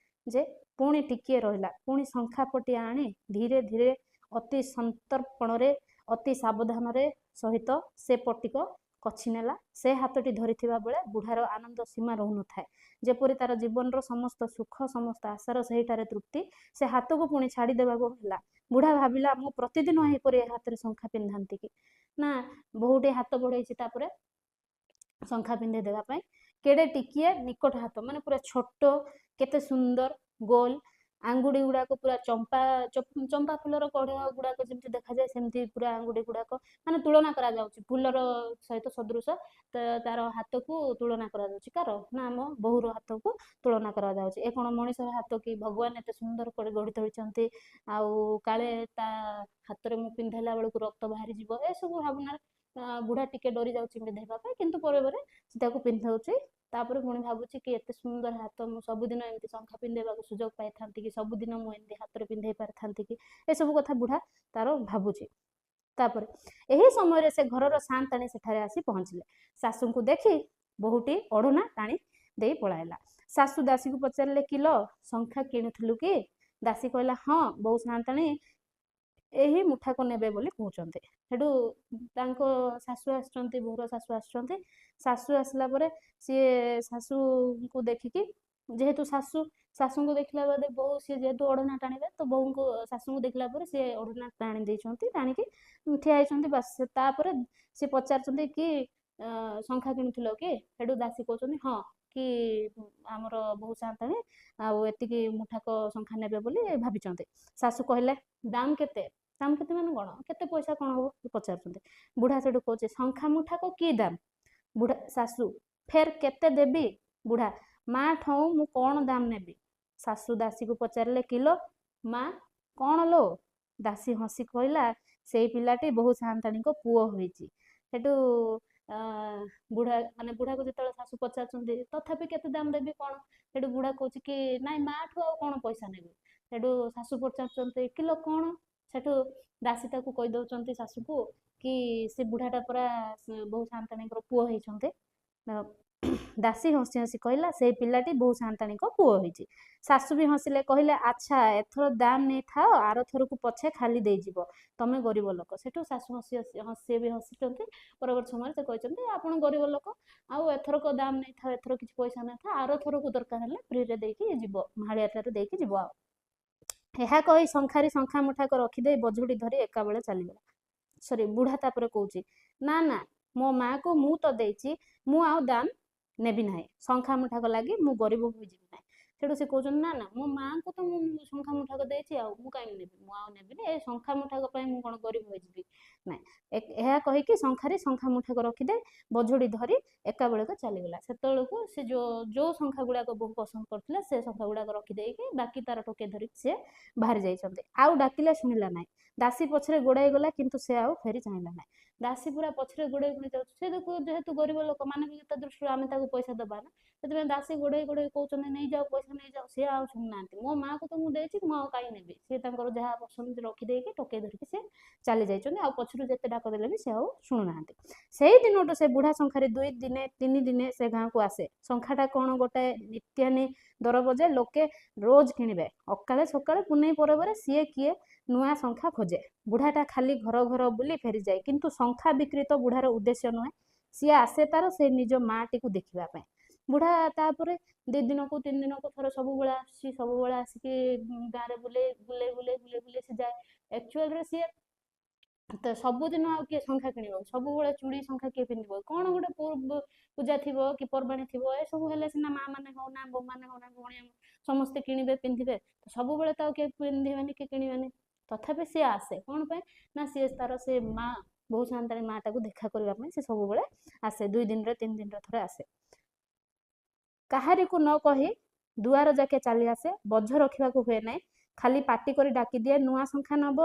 [SPEAKER 1] ଯେ। ପୁଣି ଟିକିଏ ରହିଲା। ପୁଣି ଶଙ୍ଖା ପଟି ଆଣି ଧୀରେ ଧୀରେ, ଅତି ସନ୍ତର୍ପଣରେ, ଅତି ସାବଧାନରେ ସହିତ ସେ ପଟିକ କଛି ନେଲା। ସେ ହାତଟି ଧରିଥିବା ବେଳେ ବୁଢ଼ାର ଆନନ୍ଦ ସୀମା ରହୁନଥାଏ। ଯେପରି ତାର ଜୀବନର ସମସ୍ତ ସୁଖ, ସମସ୍ତ ଆଶାର ସେହିଠାରେ ତୃପ୍ତି। ସେ ହାତକୁ ପୁଣି ଛାଡ଼ିଦେବାକୁ ହେଲା। ବୁଢ଼ା ଭାବିଲା, ମୁଁ ପ୍ରତିଦିନ ଏହିପରି ଏ ହାତରେ ଶଙ୍ଖା ପିନ୍ଧାନ୍ତି କି? ନା ବୋହୂଟି ହାତ ବଢ଼େଇଛି ତାପରେ ଶଙ୍ଖା ପିନ୍ଧେଇ ଦେବା ପାଇଁ। କେଡ଼େ ଟିକିଏ ନିକଟ ହାତ, ମାନେ ପୁରା ଛୋଟ, କେତେ ସୁନ୍ଦର ଗୋଲ, ଆଙ୍ଗୁଠି ଗୁଡ଼ାକ ପୁରା ଚମ୍ପା ଚମ୍ପା ଫୁଲର କଢ଼ ଗୁଡ଼ାକ ଯେମିତି ଦେଖାଯାଏ ସେମିତି ପୁରା ଆଙ୍ଗୁଠି ଗୁଡ଼ାକ। ମାନେ ତୁଳନା କରାଯାଉଛି ଫୁଲର ସହିତ ସଦୃଶ ତାର ହାତକୁ ତୁଳନା କରାଯାଉଛି। କାର ନା ଆମ ବୋହୂର ହାତକୁ ତୁଳନା କରାଯାଉଛି। ଏ କ'ଣ ମଣିଷର ହାତ କି? ଭଗବାନ ଏତେ ସୁନ୍ଦର କରି ଗଢ଼ି ତୋଳିଛନ୍ତି, ଆଉ କାଳେ ତା ହାତରେ ମୁଁ ପିନ୍ଧେଇଲା ବେଳକୁ ରକ୍ତ ବାହାରିଯିବ, ଏସବୁ ଭାବନାରେ ବୁଢ଼ା ଟିକେ ଡରି ଯାଉଛି ପିନ୍ଧେଇବା ପାଇଁ। କିନ୍ତୁ ପରେ ପରେ ସେ ତାକୁ ପିନ୍ଧଉଛି। ତାପରେ ପୁଣି ଭାବୁଛି କି ଏତେ ସୁନ୍ଦର ହାତ, ମୁଁ ସବୁଦିନ ଏମିତି ଶଙ୍ଖା ପିନ୍ଧେଇବାକୁ ସୁଯୋଗ ପାଇଥାନ୍ତି କି? ସବୁଦିନ ମୁଁ ଏମିତି ହାତରେ ପିନ୍ଧେଇ ପାରିଥାନ୍ତି କି? ଏସବୁ କଥା ବୁଢ଼ା ତାର ଭାବୁଛି। ତାପରେ ଏହି ସମୟରେ ସେ ଘରର ସାଆନ୍ତାଣୀ ସେଠାରେ ଆସି ପହଞ୍ଚିଲେ। ଶାଶୁଙ୍କୁ ଦେଖି ବୋହୂଟି ଓଢ଼ଣା ଟାଣି ଦେଇ ପଳାଇଲା। ଶାଶୁ ଦାସୀକୁ ପଚାରିଲେ, କିଲୋ, ଶଙ୍ଖା କିଣୁଥିଲୁ କି? ଦାସୀ କହିଲା, ହଁ, ବୋଉ ସାଆନ୍ତାଣୀ ଏହି ମୁଠାକୁ ନେବେ ବୋଲି କହୁଛନ୍ତି। ସେଠୁ ତାଙ୍କ ଶାଶୁ ଆସିଛନ୍ତି, ବୋହୂର ଶାଶୁ ଆସିଛନ୍ତି। ଶାଶୁ ଆସିଲା ପରେ ସିଏ ଶାଶୁଙ୍କୁ ଦେଖିକି, ଯେହେତୁ ଶାଶୁ, ଶାଶୁଙ୍କୁ ଦେଖିଲା ପରେ ବୋହୂ ସିଏ ଯେହେତୁ ଓଢ଼ଣା ଟାଣିବେ, ତ ବୋହୂଙ୍କୁ ଶାଶୁଙ୍କୁ ଦେଖିଲା ପରେ ସିଏ ଓଢ଼ଣା ଟାଣି ଦେଇଛନ୍ତି, ଟାଣିକି ଠିଆ ହେଇଛନ୍ତି ବାସ୍। ତାପରେ ସିଏ ପଚାରୁଛନ୍ତି କି ଶଙ୍ଖା କିଣୁଥିଲ କି? ସେଠୁ ଦାସୀ କହୁଛନ୍ତି ହଁ, କି ଆମର ବୋହୂ ସାଆନ୍ତାଣୀ ଆଉ ଏତିକି ମୁଠାକ ଶଙ୍ଖା ନେବେ ବୋଲି ଭାବିଛନ୍ତି। ଶାଶୁ କହିଲେ, ଦାମ କେତେ? ଦାମ କେତେ ମାନେ କ'ଣ, କେତେ ପଇସା କ'ଣ ହବ ପଚାରୁଛନ୍ତି। ବୁଢ଼ା ସେଠୁ କହୁଛି, ଶଙ୍ଖା ମୁଠାକ କି ଦାମ? ବୁଢ଼ା, ଶାଶୁ, ଫେର କେତେ ଦେବି? ବୁଢ଼ା, ମା ଠଉଁ ମୁଁ କ'ଣ ଦାମ ନେବି? ଶାଶୁ ଦାସୀକୁ ପଚାରିଲେ, କିଲୋ ମା, କ'ଣ ଲୋ? ଦାସୀ ହସି କହିଲା, ସେଇ ପିଲାଟି ବୋହୂ ସାଆନ୍ତାଣୀଙ୍କ ପୁଅ ହୋଇଛି। ସେଠୁ ବୁଢ଼ା, ମାନେ ବୁଢ଼ାକୁ ଯେତେବେଳେ ଶାଶୁ ପଚାରୁଛନ୍ତି ତଥାପି କେତେ ଦାମ ଦେବି କ'ଣ, ସେଠୁ ବୁଢ଼ା କହୁଛି କି ନାଇଁ, ମାଠୁ ଆଉ କ'ଣ ପଇସା ନେବି? ସେଠୁ ଶାଶୁ ପଚାରୁଛନ୍ତି, କିଲୋ କ'ଣ? ସେଠୁ ଦାସୀ ତାକୁ କହିଦେଉଛନ୍ତି ଶାଶୁକୁ କି ସେ ବୁଢ଼ାଟା ପରା ବୋହୂ ସାଆନ୍ତାଣୀଙ୍କର ପୁଅ ହେଇଛନ୍ତି। ଦାସୀ ହସି ହସି କହିଲା, ସେଇ ପିଲାଟି ବୋହୂ ସାଆନ୍ତାଣୀଙ୍କ ପୁଅ ହେଇଛି। ଶାଶୁ ବି ହସିଲେ, କହିଲେ, ଆଚ୍ଛା, ଏଥର ଦାମ ନେଇଥାଅ, ଆର ଥରକୁ ପଛେ ଖାଲି ଦେଇଯିବ, ତମେ ଗରିବ ଲୋକ। ସେଠୁ ଶାଶୁ ହସି ହସି ହସି ବି ହସିଛନ୍ତି। ପରବର୍ତ୍ତୀ ସମୟରେ ସେ କହିଛନ୍ତି, ଆପଣ ଗରିବ ଲୋକ, ଆଉ ଏଥରକ ଦାମ ନେଇଥାଅ, ଏଥର କିଛି ପଇସା ନେଇଥାଅ, ଆର ଥରକୁ ଦରକାର ହେଲେ ଫ୍ରିରେ ଦେଇକି ଯିବ, ମାହାଳିଆଟାରେ ଦେଇକି ଯିବ। ଆଉ ଏହା କହି ଶଙ୍ଖାରି ଶଙ୍ଖା ମୁଠାକ ରଖିଦେଇ ବୋଝଟି ଧରି ଏକାବେଳେ ଚାଲିଗଲା। ସରି, ବୁଢ଼ା ତାପରେ କହୁଛି, ନା ନା, ମୋ ମାଆକୁ ମୁଁ ତ ଦେଇଛି, ମୁଁ ଆଉ ଦାମ ନେବି ନାହିଁ। ଶଙ୍ଖା ମୁଠାକ ଲାଗି ମୁଁ ଗରିବ ହୋଇଯିବି ନାହିଁ। ସେଠୁ ସେ କହୁଛନ୍ତି, ନା ନା, ମୋ ମାଆଙ୍କୁ ତ ମୁଁ ଶଙ୍ଖା ମୁଠାକ ଦେଇଛି, ଆଉ ମୁଁ କାହିଁକି ନେବି? ମୁଁ ଆଉ ନେବିନି। ଏ ଶଙ୍ଖା ମୁଠାକ ପାଇଁ ମୁଁ କ'ଣ ଗରିବ ହୋଇଯିବି? ନାଇଁ। ଏହା କହିକି ଶଙ୍ଖାରି ଶଙ୍ଖା ମୁଠାକ ରଖିଦେଇ ବୋଝଟି ଧରି ଏକା ବେଳକୁ ଚାଲିଗଲା। ସେତେବେଳକୁ ସେ ଯୋଉ ଯୋଉ ଶଙ୍ଖା ଗୁଡାକ ବହୁ ପସନ୍ଦ କରୁଥିଲା, ସେ ଶଙ୍ଖା ଗୁଡାକ ରଖିଦେଇକି ବାକି ତାର ଟୋକେଇ ଧରିକି ସିଏ ବାହାରି ଯାଇଛନ୍ତି। ଆଉ ଡାକିଲେ ଶୁଣିଲା ନାହିଁ। ଦାସୀ ପଛରେ ଗୋଡ଼ାଇ ଗଲା, କିନ୍ତୁ ସେ ଆଉ ଫେରି ଚାହିଁଲା ନାହିଁ। ଦାସୀ ପୁରା ପଛରେ ଗୋଡ଼େଇ ଗୋଡ଼େଇ ଯାଉଛି। ସେ ଯେହେତୁ ଗରିବ ଲୋକ, ମାନବିକତା ଦୃଷ୍ଟିରୁ ଆମେ ତାକୁ ପଇସା ଦେବା ନା, ସେଥିପାଇଁ ଦାସୀ ଗୋଡ଼େଇ ଗୋଡ଼େଇ କହୁଛନ୍ତି, ନେଇଯାଅ ପଇସା, ନେଇଯାଅ। ସିଏ ଆଉ ଶୁଣୁନାହାନ୍ତି। ମୋ ମାଆକୁ ତ ମୁଁ ଦେଇଛି, ମୁଁ ଆଉ କାହିଁ ନେବି? ସିଏ ତାଙ୍କର ଯାହା ପସନ୍ଦ ରଖିଦେଇକି ଟୋକେଇ ଧରିକି ସେ ଚାଲି ଯାଇଛନ୍ତି। ଆଉ ପଛରୁ ଯେତେ ଡାକ ଦେଲେ ବି ସେ ଆଉ ଶୁଣୁନାହାନ୍ତି। ସେଇ ଦିନଠୁ ସେ ବୁଢ଼ା ଶଙ୍ଖାରି 2 ଦିନେ 3 ଦିନେ ସେ ଗାଁକୁ ଆସେ। ଶଙ୍ଖାଟା କ'ଣ ଗୋଟେ ନିତ୍ୟାନି ଦରବ ଯେ ଲୋକେ ରୋଜ କିଣିବେ? ଅକାଳେ ସକାଳେ ପୁନେଇ ପରବରେ ସିଏ କିଏ ନୂଆ ଶଙ୍ଖା ଖୋଜେ। ବୁଢ଼ାଟା ଖାଲି ଘର ଘର ବୁଲି ଫେରିଯାଏ। କିନ୍ତୁ ଶଙ୍ଖା ବିକ୍ରି ତ ବୁଢ଼ାର ଉଦ୍ଦେଶ୍ୟ ନୁହେଁ। ସିଏ ଆସେ ତାର ସେ ନିଜ ମାଆଟିକୁ ଦେଖିବା ପାଇଁ। ବୁଢ଼ା ତାପରେ 2 ଦିନକୁ 3 ଦିନକୁ ଥରେ ସବୁବେଳେ ଆସୁଛି। ସବୁବେଳେ ଆସିକି ଗାଁରେ ବୁଲେଇ ବୁଲେଇ ବୁଲେଇ ବୁଲେଇ ବୁଲେଇ ସେ ଯାଏ। ଆକ୍ଚୁଆଲରେ ସିଏ ତ ସବୁଦିନ ଆଉ କିଏ ଶଙ୍ଖା କିଣିବ? ସବୁବେଳେ ଚୁଡ଼ି ଶଙ୍ଖା କିଏ ପିନ୍ଧିବ? କ'ଣ ଗୋଟେ ପୂଜା ଥିବ କି ପର୍ବାଣୀ ଥିବ, ଏସବୁ ହେଲେ ସିନା ମା ମାନେ ହଉ ନା ବୋଉ ମାନେ ହଉ ନା ଭଉଣୀ ସମସ୍ତେ କିଣିବେ ପିନ୍ଧିବେ। ସବୁବେଳେ ତ ଆଉ କିଏ ପିନ୍ଧିବେନି କି କିଣିବେନି। ତଥାପି ସିଏ ଆସେ କ'ଣ ପାଇଁ ନା ସିଏ ତାର ସେ ମା ବୋହୂ ସାଆନ୍ତାଣୀ ମାଟାକୁ ଦେଖା କରିବା ପାଇଁ ସେ ସବୁବେଳେ ଆସେ, 2 ଦିନରେ 3 ଦିନରେ ଥରେ ଆସେ। କାହାରିକୁ ନ କହି ଦୁଆର ଯାକେ ଚାଲି ଆସେ। ବୋଝ ରଖିବାକୁ ହୁଏ ନାହିଁ, ଖାଲି ପାଟି କରି ଡାକିଦିଏ, ନୂଆ ଶଙ୍ଖା ନବ?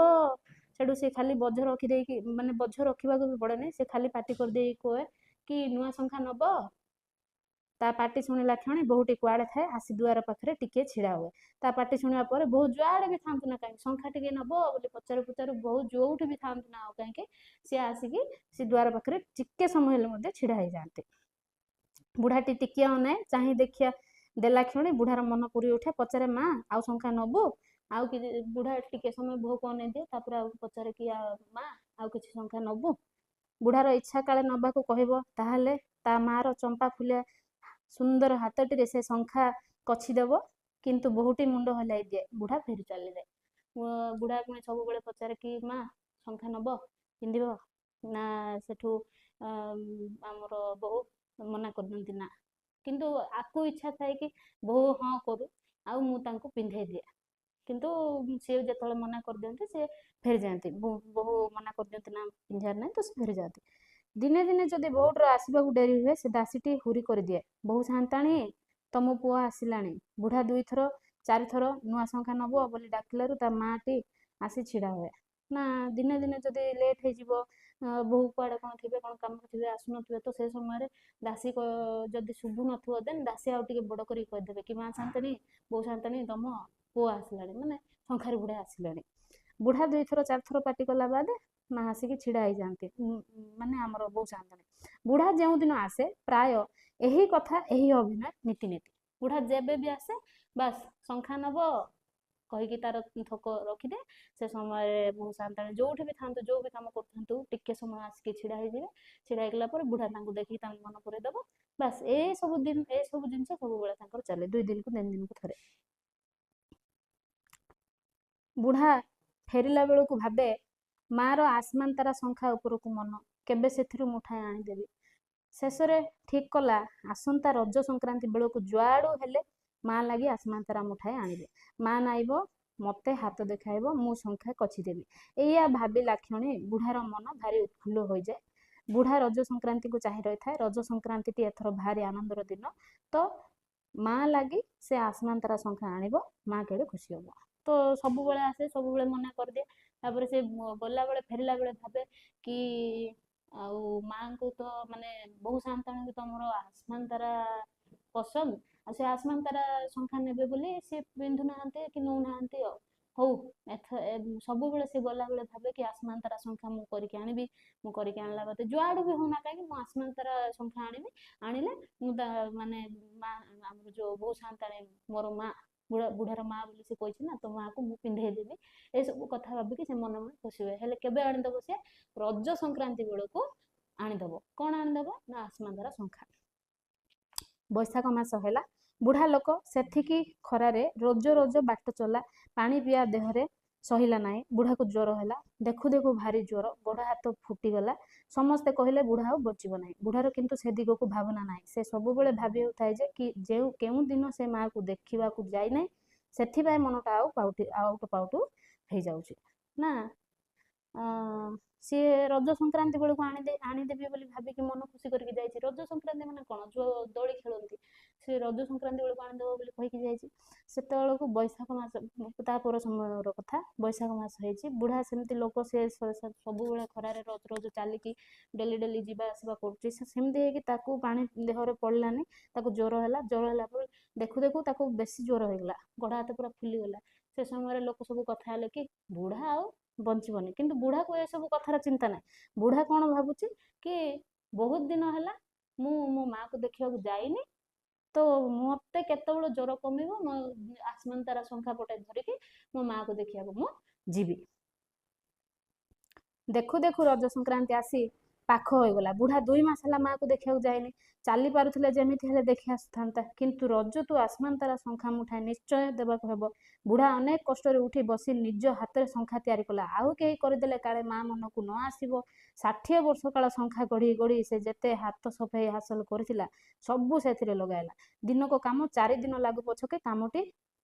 [SPEAKER 1] ସେଠୁ ସେ ଖାଲି ବୋଝ ରଖିଦେଇକି, ମାନେ ବୋଝ ରଖିବାକୁ ବି ପଡ଼େନି, ସେ ଖାଲି ପାଟି କରିଦେଇକି କୁହେ କି ନୂଆ ଶଙ୍ଖା ନବ? ତା ପାଟି ଶୁଣିଲା କ୍ଷଣି ବୋହୂଟି କୁଆଡ଼େ ଥାଏ, ଆସି ଦୁଆର ପାଖରେ ଟିକିଏ ଛିଡ଼ା ହୁଏ। ତା ପାଟି ଶୁଣିବା ପରେ ବୋହୂ ଯୁଆଡ଼େ ବି ଥାନ୍ତୁ ନା କାହିଁକି, ଶଙ୍ଖା ଟିକେ ନବ ବୋଲି ପଚାରୁ ପଚାରୁ ବୋହୂ ଯୋଉଠି ବି ଥାନ୍ତୁ ନା ଆଉ କାହିଁକି, ସିଏ ଆସିକି ସେ ଦୁଆର ପାଖରେ ଟିକେ ସମୟ ହେଲେ ମଧ୍ୟ ଛିଡ଼ା ହେଇଯାଆନ୍ତି। ବୁଢ଼ାଟି ଟିକିଏ ଅନାଏ, ଚାହିଁ ଦେଖିଆ ଦେଲା କ୍ଷଣି ବୁଢ଼ାର ମନ ପୁରି ଉଠେ। ପଚାରେ, ମା, ଆଉ ଶଙ୍ଖା ନବୁ? ଆଉ କିଛି? ବୁଢ଼ା ଟିକେ ସମୟ ବୋହୂକୁ ଅନେଇ ଦିଏ, ତାପରେ ଆଉ ପଚାରେ କି ମା, ଆଉ କିଛି ଶଙ୍ଖା ନବୁ? ବୁଢ଼ାର ଇଚ୍ଛା କାଳେ ନବାକୁ କହିବ, ତାହେଲେ ତା ମାର ଚମ୍ପା ଫୁଲିଆ ସୁନ୍ଦର ହାତଟିରେ ସେ ଶଙ୍ଖା କଛି ଦେବ। କିନ୍ତୁ ବୋହୂଟି ମୁଣ୍ଡ ହଲାଇ ଦିଏ। ବୁଢ଼ା ଫେରି ଚାଲିଯାଏ। ବୁଢ଼ା ପୁଣି ସବୁବେଳେ ପଚାରେ କି ମା, ଶଙ୍ଖା ନବ, ପିନ୍ଧିବ ନା? ସେଠୁ ଆମର ବୋହୂ ମନା କରିଦିଅନ୍ତି, ନା। କିନ୍ତୁ ଆକୁ ଇଚ୍ଛା ଥାଏ କି ବୋହୂ ହଁ କରୁ ଆଉ ମୁଁ ତାଙ୍କୁ ପିନ୍ଧେଇ ଦିଏ। କିନ୍ତୁ ସିଏ ଯେତେବେଳେ ମନା କରିଦିଅନ୍ତି, ସେ ଫେରିଯାଆନ୍ତି। ବୋହୂ ମନା କରିଦିଅନ୍ତି, ନା, ପିନ୍ଧିବାର ନାହିଁ, ତ ସେ ଫେରିଯାଆନ୍ତି। ଦିନେ ଦିନେ ଯଦି ବୋହୂଟିର ଆସିବାକୁ ଡେରି ହୁଏ, ସେ ଦାସୀଟି ହୁରି କରିଦିଏ, ବୋହୂ ସାଆନ୍ତାଣୀ, ତମ ପୁଅ ଆସିଲାଣି। ବୁଢ଼ା 2ଥର 4ଥର ନୂଆ ଶଙ୍ଖା ନବ ବୋଲି ଡାକିଲାରୁ ତା ମାଆଟି ଆସି ଛିଡ଼ା ହୁଏ। ନା, ଦିନେ ଦିନେ ଯଦି ଲେଟ୍ ହେଇଯିବ, ବୋହୂ କୁଆଡ଼େ କ'ଣ ଥିବେ, କ'ଣ କାମରେ ଥିବେ, ଆସୁନଥିବେ, ତ ସେ ସମୟରେ ଦାସୀ ଯଦି ଶୁଭୁ ନଥିବ, ଦେନ୍ ଦାସୀ ଆଉ ଟିକେ ବଡ଼ କରିକି କହିଦେବେ କି ମା ସାଆନ୍ତାଣୀ, ବୋହୂ ସାଆନ୍ତାଣୀ, ତମ ପୁଅ ଆସିଲାଣି, ମାନେ ଶଙ୍ଖାରି ବୁଢ଼ା ଆସିଲାଣି। ବୁଢ଼ା 2ଥର 4ଥର ପାଟି କଲା ବାଦେ ମା ଆସିକି ଛିଡ଼ା ହେଇଯାଆନ୍ତି, ମାନେ ଆମର ବୋହୂ ସାଆନ୍ତାଣୀ। ବୁଢ଼ା ଯେଉଁଦିନ ଆସେ, ପ୍ରାୟ ଏହି କଥା, ଏହି ଅଭିନୟ ନୀତି ନୀତି। ବୁଢ଼ା ଯେବେ ବି ଆସେ, ବାସ୍ ଶଙ୍ଖା ନବ କହିକି ତାର ଥୋକ ରଖିଦିଏ। ସେ ସମୟରେ ବୋହୂ ସାଆନ୍ତାଣୀ ଯୋଉଠି ବି ଥାନ୍ତୁ, ଯୋଉ ବି କାମ କରୁଥାନ୍ତୁ, ଟିକେ ସମୟ ଆସିକି ଛିଡ଼ା ହେଇଯିବେ। ଛିଡ଼ା ହେଇଗଲା ପରେ ବୁଢ଼ା ତାଙ୍କୁ ଦେଖିକି ତାଙ୍କୁ ମନ ପୁରେଇ ଦବ। ବାସ୍, ଏସବୁ ଦିନ ଏସବୁ ଜିନିଷ ସବୁବେଳେ ତାଙ୍କର ଚାଲେ, 2 ଦିନକୁ 3 ଦିନକୁ ଥରେ। ବୁଢ଼ା ଫେରିଲା ବେଳକୁ ଭାବେ, ମାର ଆସମାନ ତାରା ଶଙ୍ଖା ଉପରକୁ ମନ, କେବେ ସେଥିରୁ ମୁଠାଏ ଆଣିଦେବି। ଶେଷରେ ଠିକ୍ କଲା, ଆସନ୍ତା ରଜ ସଂକ୍ରାନ୍ତି ବେଳକୁ ଯୁଆଡ଼ୁ ହେଲେ ମା ଲାଗି ଆସମାନ ତାରା ମୁଠାଏ ଆଣିବେ। ମା ନାଇବ, ମତେ ହାତ ଦେଖାଇବ, ମୁଁ ଶଙ୍ଖା କଛିଦେବି। ଏଇଆ ଭାବିଲା କ୍ଷଣି ବୁଢ଼ାର ମନ ଭାରି ଉତ୍ଫୁଲ୍ଲ ହୋଇଯାଏ। ବୁଢ଼ା ରଜ ସଂକ୍ରାନ୍ତିକୁ ଚାହିଁ ରହିଥାଏ। ରଜ ସଂକ୍ରାନ୍ତିଟି ଏଥର ଭାରି ଆନନ୍ଦର ଦିନ। ତ ମା ଲାଗି ସେ ଆସମାନ ତାରା ଶଙ୍ଖା ଆଣିବ, ମା କେଡ଼େ ଖୁସି ହବ। ତ ସବୁବେଳେ ଆସେ, ସବୁବେଳେ ମନା କରିଦିଏ। ତାପରେ ସେ ଗଲାବେଳେ ଫେରିଲା ବେଳେ ଭାବେ କି ଆଉ ମାଆଙ୍କୁ ତ ମାନେ ବୋହୂ ସାଆନ୍ତାଣୀଙ୍କୁ ତ ମୋର ଆସମାନ ତାରା ପସନ୍ଦ, ଆଉ ସେ ଆସମାନ ତାରା ଶଙ୍ଖା ନେବେ ବୋଲି ସେ ପିନ୍ଧୁନାହାନ୍ତି କି ନଉନାହାନ୍ତି। ଆଉ ହଉ, ଏଥ ସବୁବେଳେ ସେ ଗଲାବେଳେ ଭାବେ କି ଆସମାନ ତାରା ଶଙ୍ଖା ମୁଁ କରିକି ଆଣିବି। ମୁଁ କରିକି ଆଣିଲା ବାଦେ ଯୁଆଡ଼ୁ ବି ହଉନା କାହିଁକି ମୁଁ ଆସମାନ ତାରା ଶଙ୍ଖା ଆଣିବି। ଆଣିଲେ ମୁଁ ତା ମାନେ ମା, ଆମର ଯୋଉ ବୋହୂ ସାଆନ୍ତାଣୀ, ମୋର ମା, ବୁଢ଼ା, ବୁଢ଼ାର ମା ବୋଲି ସେ କହିଛି ନା, ତ ମାଆକୁ ମୁଁ ପିନ୍ଧେଇ ଦେବି। ଏସବୁ କଥା ଭାବିକି ସେ ମନେ ମନେ ଖୁସି ହୁଏ। ହେଲେ କେବେ ଆଣିଦବ ସେ? ରଜ ସଂକ୍ରାନ୍ତି ବେଳକୁ ଆଣିଦବ। କ'ଣ ଆଣିଦବ ନା ଆସମାନ ତାରା ଶଙ୍ଖା। ବୈଶାଖ ମାସ ହେଲା। ବୁଢ଼ା ଲୋକ ସେତିକି ଖରାରେ ରୋଜ ରୋଜ ବାଟ ଚଲା, ପାଣି ପିଆ ଦେହରେ ସହିଲା ନାହିଁ। ବୁଢ଼ାକୁ ଜ୍ୱର ହେଲା। ଦେଖୁ ଦେଖୁ ଭାରି ଜ୍ୱର, ଗୋଡ଼ ହାତ ଫୁଟିଗଲା। ସମସ୍ତେ କହିଲେ ବୁଢ଼ା ଆଉ ବଞ୍ଚିବ ନାହିଁ। ବୁଢ଼ାର କିନ୍ତୁ ସେ ଦିଗକୁ ଭାବନା ନାହିଁ। ସେ ସବୁବେଳେ ଭାବି ହେଉଥାଏ ଯେ କି ଯେଉଁ କେଉଁ ଦିନ ସେ ମାଆକୁ ଦେଖିବାକୁ ଯାଇନାହିଁ, ସେଥିପାଇଁ ମନଟା ଆଉ ପାଉଟି ଆଉଟ ପାଉଟୁ ହେଇଯାଉଛି ନା। ସିଏ ରଜ ସଂକ୍ରାନ୍ତି ବେଳକୁ ଆଣିଦେବି ବୋଲି ଭାବିକି ମନ ଖୁସି କରିକି ଯାଇଛି। ରଜ ସଂକ୍ରାନ୍ତି ମାନେ କ'ଣ? ଯୋଉ ଦୋଳି ଖେଳନ୍ତି। ସେ ରଜ ସଂକ୍ରାନ୍ତି ବେଳକୁ ଆଣିଦେବ ବୋଲି କହିକି ଯାଇଛି। ସେତେବେଳକୁ ବୈଶାଖ ମାସ, ତା ପର ସମୟର କଥା, ବୈଶାଖ ମାସ ହେଇଛି। ବୁଢ଼ା ସେମିତି ଲୋକ, ସେ ସବୁବେଳେ ଖରାରେ ରୋଜ ରୋଜ ଚାଲିକି ଡେଲି ଡେଲି ଯିବା ଆସିବା କରୁଛି। ସେ ସେମିତି ହେଇକି ତାକୁ ପାଣି ଦେହରେ ପଡ଼ିଲାନି, ତାକୁ ଜ୍ୱର ହେଲା। ଜ୍ୱର ହେଲା ପରେ ଦେଖୁ ଦେଖୁ ତାକୁ ବେଶୀ ଜ୍ୱର ହେଇଗଲା, ଗୋଡ଼ ହାତ ପୁରା ଫୁଲିଗଲା। ସେ ସମୟରେ ଲୋକ ସବୁ କଥା ହେଲେ କି ବୁଢ଼ା ଆଉ ବଞ୍ଚିବନି। କିନ୍ତୁ ବୁଢ଼ାକୁ ଏସବୁ କଥାର ଚିନ୍ତା ନାହିଁ। ବୁଢ଼ା କ'ଣ ଭାବୁଛି କି ବହୁତ ଦିନ ହେଲା ମୁଁ ମୋ ମାଆକୁ ଦେଖିବାକୁ ଯାଇନି, ତ ମତେ କେତେବେଳେ ଜ୍ୱର କମିବ, ମୋ ଆସମାନ ତାରା ଶଙ୍ଖା ପଟେ ଧରିକି ମୋ ମାଆକୁ ଦେଖିବାକୁ ମୁଁ ଯିବି। ଦେଖୁ ଦେଖୁ ରଜ ସଂକ୍ରାନ୍ତି ଆସି ପାଖ ହୋଇଗଲା। ବୁଢ଼ା 2 ମାସ ହେଲା ମାଆକୁ ଦେଖିବାକୁ ଯାଇନି। ଚାଲି ପାରୁଥିଲେ ଯେମିତି ହେଲେ ଦେଖି ଆସୁଥାନ୍ତା, କିନ୍ତୁ ରଜ ତୁ ଆସମାନ ତାରା ଶଙ୍ଖା ମୁଠାଏ ନିଶ୍ଚୟ ଦେବାକୁ ହେବ। ବୁଢ଼ା ଅନେକ କଷ୍ଟରେ ଉଠି ବସି ନିଜ ହାତରେ ଶଙ୍ଖା ତିଆରି କଲା। ଆଉ କେହି କରିଦେଲେ କାଳେ ମା ମନକୁ ନ ଆସିବ। 60 ବର୍ଷ କାଳ ଶଙ୍ଖା ଗଢ଼ି ଗଢ଼ି ସେ ଯେତେ ହାତ ସଫେଇ ହାସଲ କରିଥିଲା, ସବୁ ସେଥିରେ ଲଗାଇଲା। ଦିନକ କାମ 4 ଦିନ ଲାଗୁ ପଛକେ କାମଟି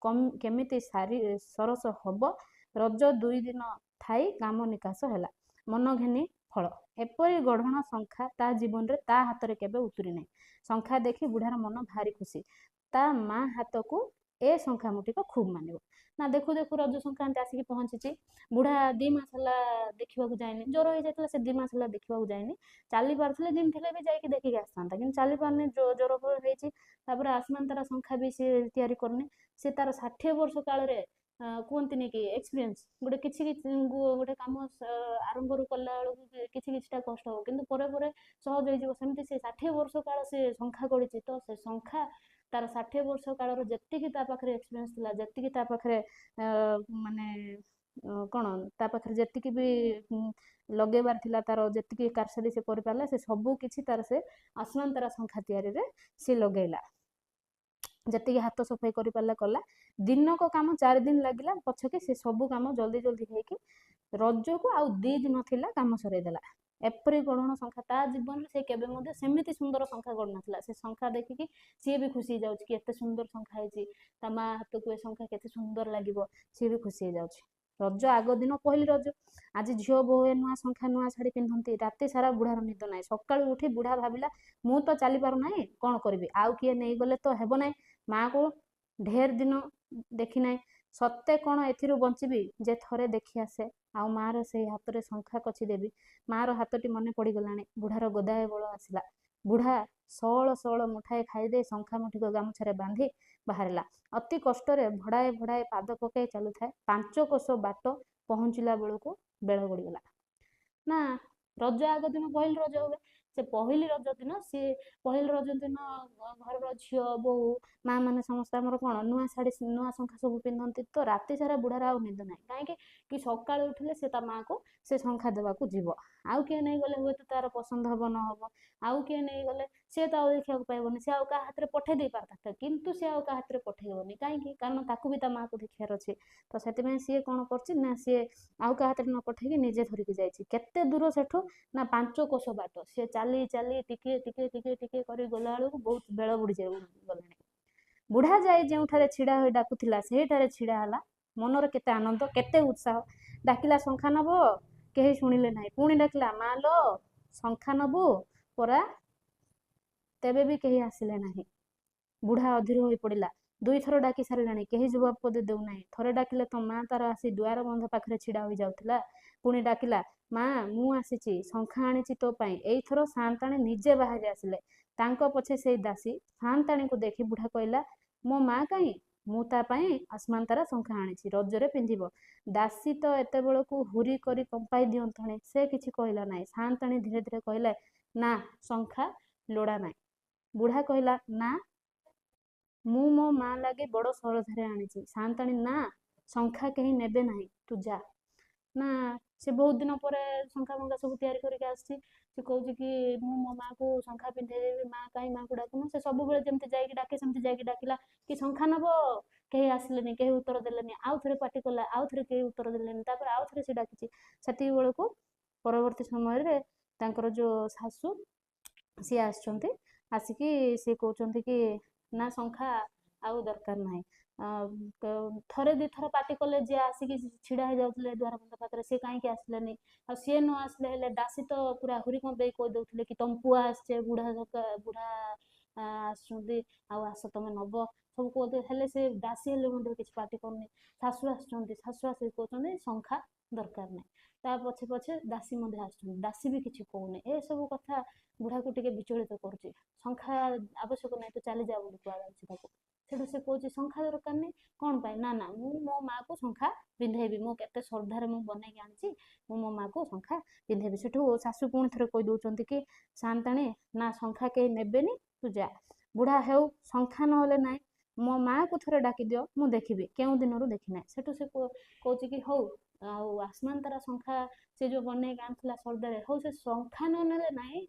[SPEAKER 1] କେମିତି ସାରି ସରସ ହବ। ରଜ 2 ଦିନ ଥାଇ କାମ ନିକାଶ ହେଲା। ମନ ଘେନି ଫଳ। ଏପରି ଗଢ଼ଣ ଶଙ୍ଖା ତା ଜୀବନରେ ତା ହାତରେ କେବେ ଉତୁରି ନାହିଁ। ଶଙ୍ଖା ଦେଖି ବୁଢ଼ାର ମନ ଭାରି ଖୁସି। ତା ମା ହାତକୁ ଏ ଶଙ୍ଖା ମୁଠିକ ଖୁବ୍ ମାନିବ ନା। ଦେଖୁ ଦେଖୁ ରଜ ସଂକ୍ରାନ୍ତି ଆସିକି ପହଞ୍ଚିଛି। ବୁଢ଼ା 2 ମାସ ହେଲା ଦେଖିବାକୁ ଯାଇନି, ଜ୍ୱର ହେଇଯାଇଥିଲା। ସେ 2 ମାସ ହେଲା ଦେଖିବାକୁ ଯାଇନି। ଚାଲି ପାରୁଥିଲେ ଯେମିତି ହେଲେ ବି ଯାଇକି ଦେଖିକି ଆସିଥାନ୍ତା, କିନ୍ତୁ ଚାଲି ପାରୁନି, ଜ୍ୱର ହେଇଛି। ତାପରେ ଆସମାନ ତାରା ଶଙ୍ଖା ବି ସିଏ ତିଆରି କରୁନି। ସେ ତାର 60 ବର୍ଷ କାଳରେ, କୁହନ୍ତିନି କି ଏକ୍ସପିରିଏନ୍ସ, ଗୋଟେ କିଛି ଗୋଟେ କାମ ଆରମ୍ଭରୁ କଲା ବେଳକୁ କିଛି କିଛିଟା କଷ୍ଟ ହବ, କିନ୍ତୁ ପରେ ପରେ ସହଜ ହେଇଯିବ। ସେମିତି ସେ 60 ବର୍ଷ କାଳ ସେ ଶଙ୍ଖା ଗଢ଼ିଛି। ତ ସେ ଶଙ୍ଖା ତାର 60 ବର୍ଷ କାଳର ଯେତିକି ତା ପାଖରେ ଏକ୍ସପିରିଏନ୍ସ ଥିଲା, ଯେତିକି ତା ପାଖରେ ମାନେ କ'ଣ ତା ପାଖରେ ଯେତିକି ବି ଲଗେଇବାର ଥିଲା, ତାର ଯେତିକି କାରସାଦି ସେ କରିପାରିଲା, ସେ ସବୁ କିଛି ତାର ସେ ଆସମାନ ତାରା ଶଙ୍ଖା ତିଆରିରେ ସେ ଲଗେଇଲା। ଯେତିକି ହାତ ସଫେଇ କରିପାରିଲା କଲା। ଦିନକ କାମ 4 ଦିନ ଲାଗିଲା ପଛକେ ସେ ସବୁ କାମ ଜଲ୍ଦି ଜଲ୍ଦି ହେଇକି ରଜକୁ ଆଉ 2 ଦିନ ଥିଲା କାମ ସରେଇଦେଲା। ଏପରି ଗଢ଼ଣ ଶଙ୍ଖା ତା ଜୀବନରେ ସେ କେବେ ମଧ୍ୟ ସେମିତି ସୁନ୍ଦର ଶଙ୍ଖା ଗଢ଼ିନଥିଲା। ସେ ଶଙ୍ଖା ଦେଖିକି ସିଏ ବି ଖୁସି ହେଇଯାଉଛି କି ଏତେ ସୁନ୍ଦର ଶଙ୍ଖା ହେଇଛି, ତା ମା ହାତକୁ ଏ ଶଙ୍ଖା କେତେ ସୁନ୍ଦର ଲାଗିବ। ସିଏ ବି ଖୁସି ହେଇଯାଉଛି। ରଜ ଆଗ ଦିନ ପହିଲି ରଜ। ଆଜି ଝିଅ ବୋହୂ ନୂଆ ଶଙ୍ଖା ନୂଆ ଶାଢ଼ୀ ପିନ୍ଧନ୍ତି। ରାତି ସାରା ବୁଢ଼ାର ନିଦ ନାହିଁ। ସକାଳୁ ଉଠି ବୁଢ଼ା ଭାବିଲା, ମୁଁ ତ ଚାଲି ପାରୁନାହିଁ, କ'ଣ କରିବି? ଆଉ କିଏ ନେଇଗଲେ ତ ହେବ ନାହିଁ। ମାଆକୁ ଢେର ଦିନ ଦେଖିନାହିଁ। ସତେ କ'ଣ ଏଥିରୁ ବଞ୍ଚିବି ଯେ ଥରେ ଦେଖି ଆସେ, ଆଉ ମାଆର ସେଇ ହାତରେ ଶଙ୍ଖା କଛି ଦେବି। ମାଆର ହାତଟି ମନେ ପଡ଼ିଗଲାଣି। ବୁଢ଼ାର ଗଦାଏ ବଳ ଆସିଲା। ବୁଢ଼ା ସଅଳ ସଅଳ ମୁଠାଏ ଖାଇଦେଇ ଶଙ୍ଖା ମୁଠିକ ଗାମୁଛାରେ ବାନ୍ଧି ବାହାରିଲା। ଅତି କଷ୍ଟରେ ଭଡ଼ାଏ ଭଡ଼ାଏ ପାଦ ପକାଇ ଚାଲୁଥାଏ। 5 କୋଶ ବାଟ ପହଞ୍ଚିଲା ବେଳକୁ ବେଳ ଗଡ଼ିଗଲା ନା। ରଜ ଆଗ ଦିନ ପହିଲି ରଜ ହୁଏ। ସେ ପହିଲି ରଜ ଦିନ, ସିଏ ପହିଲି ରଜ ଦିନ ଘରର ଝିଅ, ବୋହୂ, ମା ମାନେ ସମସ୍ତେ ଆମର କ'ଣ ନୂଆ ଶାଢ଼ୀ, ନୂଆ ଶଙ୍ଖା ସବୁ ପିନ୍ଧନ୍ତି। ତ ରାତି ସାରା ବୁଢ଼ାର ଆଉ ନିଦ ନାହିଁ। କାହିଁକି କି ସକାଳୁ ଉଠିଲେ ସେ ତା ମାଆକୁ ସେ ଶଙ୍ଖା ଦେବାକୁ ଯିବ। ଆଉ କିଏ ନେଇଗଲେ ହୁଏତ ତାର ପସନ୍ଦ ହବ ନ ହବ, ଆଉ କିଏ ନେଇଗଲେ ସିଏ ତ ଆଉ ଦେଖିବାକୁ ପାଇବନି। ସେ ଆଉ କାହା ହାତରେ ପଠେଇ ଦେଇ ପାରିଥାନ୍ତା, କିନ୍ତୁ ସେ ଆଉ କାହା ହାତରେ ପଠେଇବନି। କାହିଁକି? କାରଣ ତାକୁ ବି ତା ମାଆକୁ ଦେଖିବାର ଅଛି। ତ ସେଥିପାଇଁ ସିଏ କ'ଣ କରୁଛି ନା, ସିଏ ଆଉ କାହା ହାତରେ ନ ପଠେଇକି ନିଜେ ଧରିକି ଯାଇଛି। କେତେ ଦୂର ସେଠୁ ନା 5 କୋଶ ବାଟ। ସିଏ ଚାଲି ଚାଲି ଟିକେ ଟିକେ ଟିକେ ଟିକେ କରି ଗଲା ବେଳକୁ ବହୁତ ବେଳ ବୁଡ଼ି ଗଲାଣି। ବୁଢ଼ା ଯାଇ ଯେଉଁଠାରେ ଛିଡ଼ା ହୋଇ ଡାକୁଥିଲା, ସେହିଠାରେ ଛିଡ଼ା ହେଲା। ମନରେ କେତେ ଆନନ୍ଦ, କେତେ ଉତ୍ସାହ! ଡାକିଲା, ଶଙ୍ଖା ନବ? କେହି ଶୁଣିଲେ ନାହିଁ। ପୁଣି ଡାକିଲା, ମା ଲୋ, ଶଙ୍ଖା ନବୁ ପରା? ତେବେ ବି କେହି ଆସିଲେ ନାହିଁ। ବୁଢ଼ା ଅଧୀର ହୋଇ ପଡ଼ିଲା। ଦୁଇଥର ଡାକି ସାରିଲାଣି, କେହି ଜବାବ ପଦେ ଦେଉନାହିଁ। ଥରେ ଡାକିଲେ ତ ମା ତାର ଆସି ଦୁଆର ବନ୍ଧ ପାଖରେ ଛିଡ଼ା ହୋଇଯାଉଥିଲା। ପୁଣି ଡାକିଲା, ମା, ମୁଁ ଆସିଛି, ଶଙ୍ଖା ଆଣିଛି ତୋ ପାଇଁ। ଏଇଥର ସାଆନ୍ତାଣୀ ନିଜେ ବାହାରି ଆସିଲେ, ତାଙ୍କ ପଛେ ସେଇ ଦାସୀ। ସାଆନ୍ତାଣୀଙ୍କୁ ଦେଖି ବୁଢ଼ା କହିଲା, ମୋ ମା କାହିଁ? ମୁଁ ତା ପାଇଁ ଆସମାନ ତାରା ଶଙ୍ଖା ଆଣିଛି, ରଜରେ ପିନ୍ଧିବ। ଦାସୀ ତ ଏତେବେଳକୁ ହୁରି କରି କମ୍ପାଇ ଦିଅନ୍ତାଣି। ସେ କିଛି କହିଲା ନାହିଁ। ସାଆନ୍ତାଣୀ ଧୀରେ ଧୀରେ କହିଲେ, ନା, ଶଙ୍ଖା ଲୋଡ଼ା ନାହିଁ। ବୁଢ଼ା କହିଲା, ନା, ମୁଁ ମୋ ମା ଲାଗି ବଡ଼ ସରଧାରେ ଆଣିଛି। ସାଆନ୍ତାଣୀ, ନା, ଶଙ୍ଖା କେହି ନେବେ ନାହିଁ, ତୁ ଯା। ନା, ସେ ବହୁତ ଦିନ ପରେ ଶଙ୍ଖା ଫଙ୍କା ସବୁ ତିଆରି କରିକି ଆସିଛି। ସେ କହୁଛି କି ମୁଁ ମୋ ମାଆକୁ ଶଙ୍ଖା ପିନ୍ଧେଇ ଦେବି। ମା କାହିଁ? ମାଆକୁ ଡାକୁନୁ? ସେ ସବୁବେଳେ ଯେମିତି ଯାଇକି ଡାକେ, ସେମିତି ଯାଇକି ଡାକିଲା କି ଶଙ୍ଖା ନବ? କେହି ଆସିଲେନି, କେହି ଉତ୍ତର ଦେଲେନି। ଆଉ ଥରେ ପାଟି କଲା, ଆଉ ଥରେ କେହି ଉତ୍ତର ଦେଲେନି। ତାପରେ ଆଉ ଥରେ ସେ ଡାକିଛି। ସେତିକି ବେଳକୁ ପରବର୍ତ୍ତୀ ସମୟରେ ତାଙ୍କର ଯୋଉ ଶାଶୁ, ସିଏ ଆସିଛନ୍ତି। ଆସିକି ସିଏ କହୁଛନ୍ତି କି ନା, ଶଙ୍ଖା ଆଉ ଦରକାର ନାହିଁ। ଥରେ ଦୁଇଥର ପାଟି କଲେ, ଯିଏ ଆସିକି ଛିଡ଼ା ହେଇଯାଉଥିଲେ ଦୁଆର ବନ୍ଧ ପାଖରେ, ସିଏ କାହିଁକି ଆସିଲେନି? ଆଉ ସିଏ ନ ଆସିଲେ ହେଲେ ଦାସୀ ତ ପୁରା ହୁରି କମ୍ପେଇ କହିଦେଉଥିଲେ କି ତମ ପୁଅ ଆସିଛେ, ବୁଢ଼ା ବୁଢ଼ା ଆସୁଛନ୍ତି, ଆଉ ଆସ ତମେ ନବ, ସବୁ କହୁଥିଲେ। ହେଲେ ସେ ଦାସୀ ହେଲେ ମଧ୍ୟ କିଛି ପାଟି କରୁନି। ଶାଶୁ ଆସୁଛନ୍ତି। ଶାଶୁ ଆସିକି କହୁଛନ୍ତି, ଶଙ୍ଖା ଦରକାର ନାହିଁ। ତା ପଛେ ପଛେ ଦାସୀ ମଧ୍ୟ ଆସୁଛନ୍ତି। ଦାସୀ ବି କିଛି କହୁନି। ଏସବୁ କଥା ବୁଢ଼ାକୁ ଟିକେ ବିଚଳିତ କରୁଛି। ଶଙ୍ଖା ଆବଶ୍ୟକ ନାହିଁ, ତୁ ଚାଲିଯା ବୋଲି କୁହାଯାଉଛି ତାକୁ। ସେଠୁ ସେ କହୁଛି, ଶଙ୍ଖା ଦରକାର ନାହିଁ, କ'ଣ ପାଇଁ? ନା ନା, ମୁଁ ମୋ ମାଆକୁ ଶଙ୍ଖା ପିନ୍ଧେଇବି। ମୁଁ କେତେ ଶ୍ରଦ୍ଧାରେ ମୁଁ ବନେଇକି ଆଣିଛି, ମୁଁ ମୋ ମାଆକୁ ଶଙ୍ଖା ପିନ୍ଧେଇବି। ସେଠୁ ଶାଶୁ ପୁଣି ଥରେ କହିଦେଉଛନ୍ତି କି ସାନ୍ତାଣୀ, ନା, ଶଙ୍ଖା କେହି ନେବେନି, ତୁ ଯା। ବୁଢ଼ା, ହେଉ, ଶଙ୍ଖା ନହେଲେ ନାହିଁ, ମୋ ମାଆକୁ ଥରେ ଡାକିଦିଅ, ମୁଁ ଦେଖିବି, କେଉଁ ଦିନରୁ ଦେଖିନାହିଁ। ସେଠୁ ସେ କହୁଛି କି ହଉ, ଆଉ ଆସମାନ ତାରା ଶଙ୍ଖା ସେ ଯୋଉ ବନେଇକି ଆଣିଥିଲା ଶ୍ରଦ୍ଧାରେ, ହଉ, ସେ ଶଙ୍ଖା ନ ନେଲେ ନାହିଁ,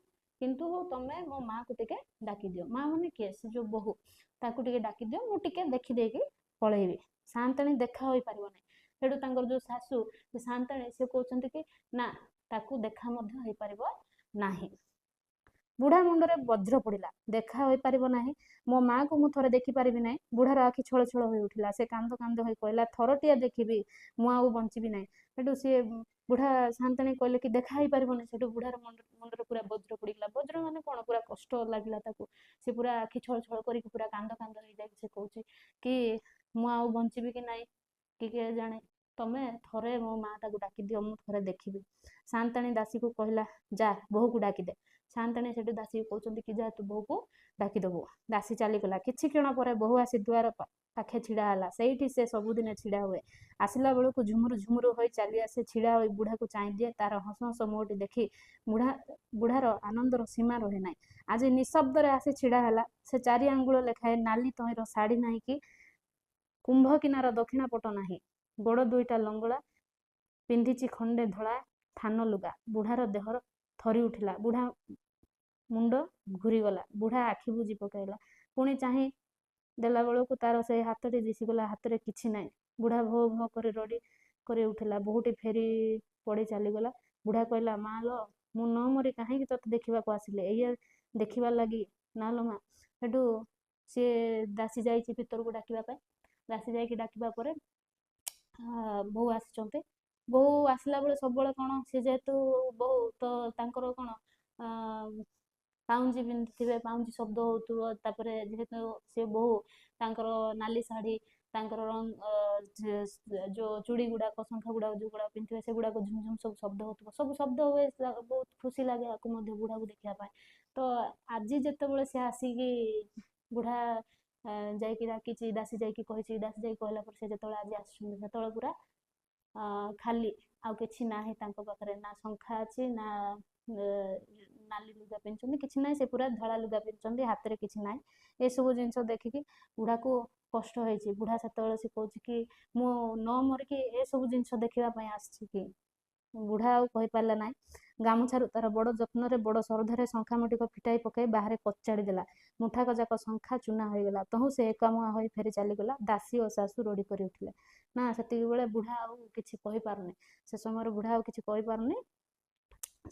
[SPEAKER 1] କିନ୍ତୁ ତମେ ମୋ ମାଆକୁ ଟିକେ ଡାକିଦିଅ। ମା ମାନେ କିଏ? ସେ ଯୋଉ ବୋହୂ, ତାକୁ ଟିକେ ଡାକିଦିଅ, ମୁଁ ଟିକେ ଦେଖିଦେଇକି ପଳେଇବି। ସାଆନ୍ତାଣୀ, ଦେଖା ହୋଇପାରିବ ନାହିଁ। ସେଠୁ ତାଙ୍କର ଯୋଉ ଶାଶୁ, ସେ ସାଆନ୍ତାଣୀ, ସେ କହୁଛନ୍ତି କି ନା, ତାକୁ ଦେଖା ମଧ୍ୟ ହେଇପାରିବ ନାହିଁ। ବୁଢ଼ା ମୁଣ୍ଡରେ ବଜ୍ର ପଡ଼ିଲା। ଦେଖା ହୋଇପାରିବ ନାହିଁ? ମୋ ମାଆକୁ ମୁଁ ଥରେ ଦେଖିପାରିବି ନାହିଁ? ବୁଢ଼ାର ଆଖି ଛଳ ଛଳ ହୋଇ ଉଠିଲା। ସେ କାନ୍ଦ କାନ୍ଦ ହୋଇ କହିଲା, ଥରଟିଏ ଦେଖିବି, ମୁଁ ଆଉ ବଞ୍ଚିବି ନାହିଁ। ସେଠୁ ସିଏ ବୁଢ଼ା, ସାନ୍ତାଣୀ କହିଲେ କି ଦେଖା ହେଇପାରିବନି। ସେଠୁ ବୁଢ଼ାର ମୁଣ୍ଡରେ ପୁରା ବଜ୍ର ପଡ଼ିଗଲା। ବଜ୍ର ମାନେ କ'ଣ? ପୁରା କଷ୍ଟ ଲାଗିଲା ତାକୁ। ସେ ପୁରା ଆଖି ଛଳ ଛଳ କରିକି ପୁରା କାନ୍ଦ କାନ୍ଦ ହେଇଯାଇକି ସେ କହୁଛି କି ମୁଁ ଆଉ ବଞ୍ଚିବି କି ନାହିଁ କି କିଏ ଜାଣେ, ତମେ ଥରେ ମୋ ମା ତାକୁ ଡାକିଦିଅ, ମୁଁ ଥରେ ଦେଖିବି। ସାନ୍ତାଣୀ ଦାସୀକୁ କହିଲା, ଯା, ବୋହୂକୁ ଡାକିଦେ। ସାନ୍ତାଣୀ ସେଠୁ ଦାସୀକୁ କହୁଛନ୍ତି କି ଯା, ତୁ ବୋହୂକୁ ଡାକିଦବୁ। ଦାସୀ ଚାଲିଗଲା। କିଛି କ୍ଷଣ ପରେ ବୋହୂ ଆସି ଦୁଆର ପାଖେ ଛିଡ଼ା ହେଲା। ସେଇଠି ସେ ସବୁଦିନେ ଛିଡ଼ା ହୁଏ। ଆସିଲା ବେଳକୁ ଝୁମୁରୁ ଝୁମୁରୁ ହୋଇ ଚାଲି ଆସେ। ଛିଡ଼ା ହୋଇ ବୁଢ଼ାକୁ ଚାହିଁ ଦିଏ। ତାର ହସ ହସ ମୁହଁଟି ଦେଖି ବୁଢ଼ାର ଆନନ୍ଦର ସୀମା ରହେ ନାହିଁ। ଆଜି ନିଶବ୍ଦରେ ଆସି ଛିଡ଼ା ହେଲା। ସେ 4 ଆଙ୍ଗୁଳ ଲେଖାଏ ନାଲି ତହିଁର ଶାଢ଼ୀ ନାହିଁ କି କୁମ୍ଭ କିନାର ଦକ୍ଷିଣା ପଟ ନାହିଁ। ଗୋଡ଼ ଦୁଇଟା ଲଙ୍ଗଳା, ପିନ୍ଧିଛି ଖଣ୍ଡେ ଧଳା ଥାନ ଲୁଗା। ବୁଢ଼ାର ଦେହ ଥରି ଉଠିଲା। ବୁଢ଼ା ମୁଣ୍ଡ ଘୁରିଗଲା। ବୁଢ଼ା ଆଖି ବୁଜି ପକାଇଲା। ପୁଣି ଚାହିଁ ଦେଲା ବେଳକୁ ତାର ସେଇ ହାତଟି ଦିଶିଗଲା। ହାତରେ କିଛି ନାହିଁ। ବୁଢ଼ା ଭୋ ଭୋ କରି ରଡ଼ି କରି ଉଠିଲା। ବୋହୂଟି ଫେରି ପଡ଼ି ଚାଲିଗଲା। ବୁଢ଼ା କହିଲା, ମା ଲୋ, ମୁଁ ନ ମରି କାହିଁକି ତୋତେ ଦେଖିବାକୁ ଆସିଲି? ଏଇଆ ଦେଖିବା ଲାଗି? ନା ଲୋ ମା। ସେଠୁ ସିଏ ଦାସୀ ଯାଇଛି ଭିତରକୁ ଡାକିବା ପାଇଁ। ଦାସୀ ଯାଇକି ଡାକିବା ପରେ ବୋହୂ ଆସିଛନ୍ତି। ବୋହୂ ଆସିଲା ବେଳେ ସବୁବେଳେ କ'ଣ, ସେ ଯେହେତୁ ବୋହୂ ତ ତାଙ୍କର କ'ଣ ପାଉଁଜି ପିନ୍ଧିଥିବେ, ପାଉଁଜି ଶବ୍ଦ ହଉଥିବ। ତାପରେ ଯେହେତୁ ସେ ବୋହୂ, ତାଙ୍କର ନାଲି ଶାଢ଼ୀ, ତାଙ୍କର ଯୋଉ ଚୁଡ଼ି ଗୁଡ଼ାକ, ଶଙ୍ଖା ଗୁଡ଼ାକ ଯୋଉ ଗୁଡ଼ାକ ପିନ୍ଧିଥିବେ, ସେଗୁଡ଼ାକ ଝୁମ୍ ଝୁମ୍ ସବୁ ଶବ୍ଦ ହଉଥିବ, ସବୁ ଶବ୍ଦ ହୁଏ। ବହୁତ ଖୁସି ଲାଗେ ଆକୁ ମଧ୍ୟ, ବୁଢ଼ାକୁ ଦେଖିବା ପାଇଁ। ତ ଆଜି ଯେତେବେଳେ ସେ ଆସିକି, ବୁଢ଼ା ଯାଇକି ଡାକିଛି, ଦାସୀ ଯାଇକି କହିଛି, ଦାସୀ ଯାଇକି କହିଲା ପରେ ସେ ଯେତେବେଳେ ଆଜି ଆସୁଛନ୍ତି, ସେତେବେଳେ ପୁରା ଖାଲି, ଆଉ କିଛି ନାହିଁ ତାଙ୍କ ପାଖରେ। ନା ଶଙ୍ଖା ଅଛି, ନା ନାଲି ଲୁଗା ପିନ୍ଧିଛନ୍ତି, କିଛି ନାହିଁ, ସେ ପୁରା ଧଳା ଲୁଗା ପିନ୍ଧିଛନ୍ତି, ହାତରେ କିଛି ନାହିଁ। ଏସବୁ ଜିନିଷ ଦେଖିକି ବୁଢ଼ାକୁ କଷ୍ଟ ହେଇଛି। ବୁଢ଼ା ସେତେବେଳେ ସେ କହୁଛି କି ମୁଁ ନ ମରିକି ଏସବୁ ଜିନିଷ ଦେଖିବା ପାଇଁ ଆସିଛି କି? ବୁଢ଼ା ଆଉ କହିପାରିଲା ନାହିଁ। ଗାମୁଛାରୁ ତାର ବଡ଼ ଯତ୍ନରେ, ବଡ଼ ଶ୍ରଦ୍ଧାରେ ଶଙ୍ଖା ମୁଠିକ ଫିଟାଇ ପକାଇ ବାହାରେ କଚାଡ଼ି ଦେଲା। ମୁଠାକ ଯାକ ଶଙ୍ଖା ଚୁନା ହୋଇଗଲା। ତହୁଁ ସେ ଏକାମୁହାଁ ହୋଇ ଫେରି ଚାଲିଗଲା। ଦାସୀ ଓ ଶାଶୁ ରଡ଼ି କରି ଉଠିଲେ। ନା, ସେତିକି ବେଳେ ବୁଢ଼ା ଆଉ କିଛି କହିପାରୁନି। ସେ ସମୟରେ ବୁଢ଼ା ଆଉ କିଛି କହିପାରୁନି।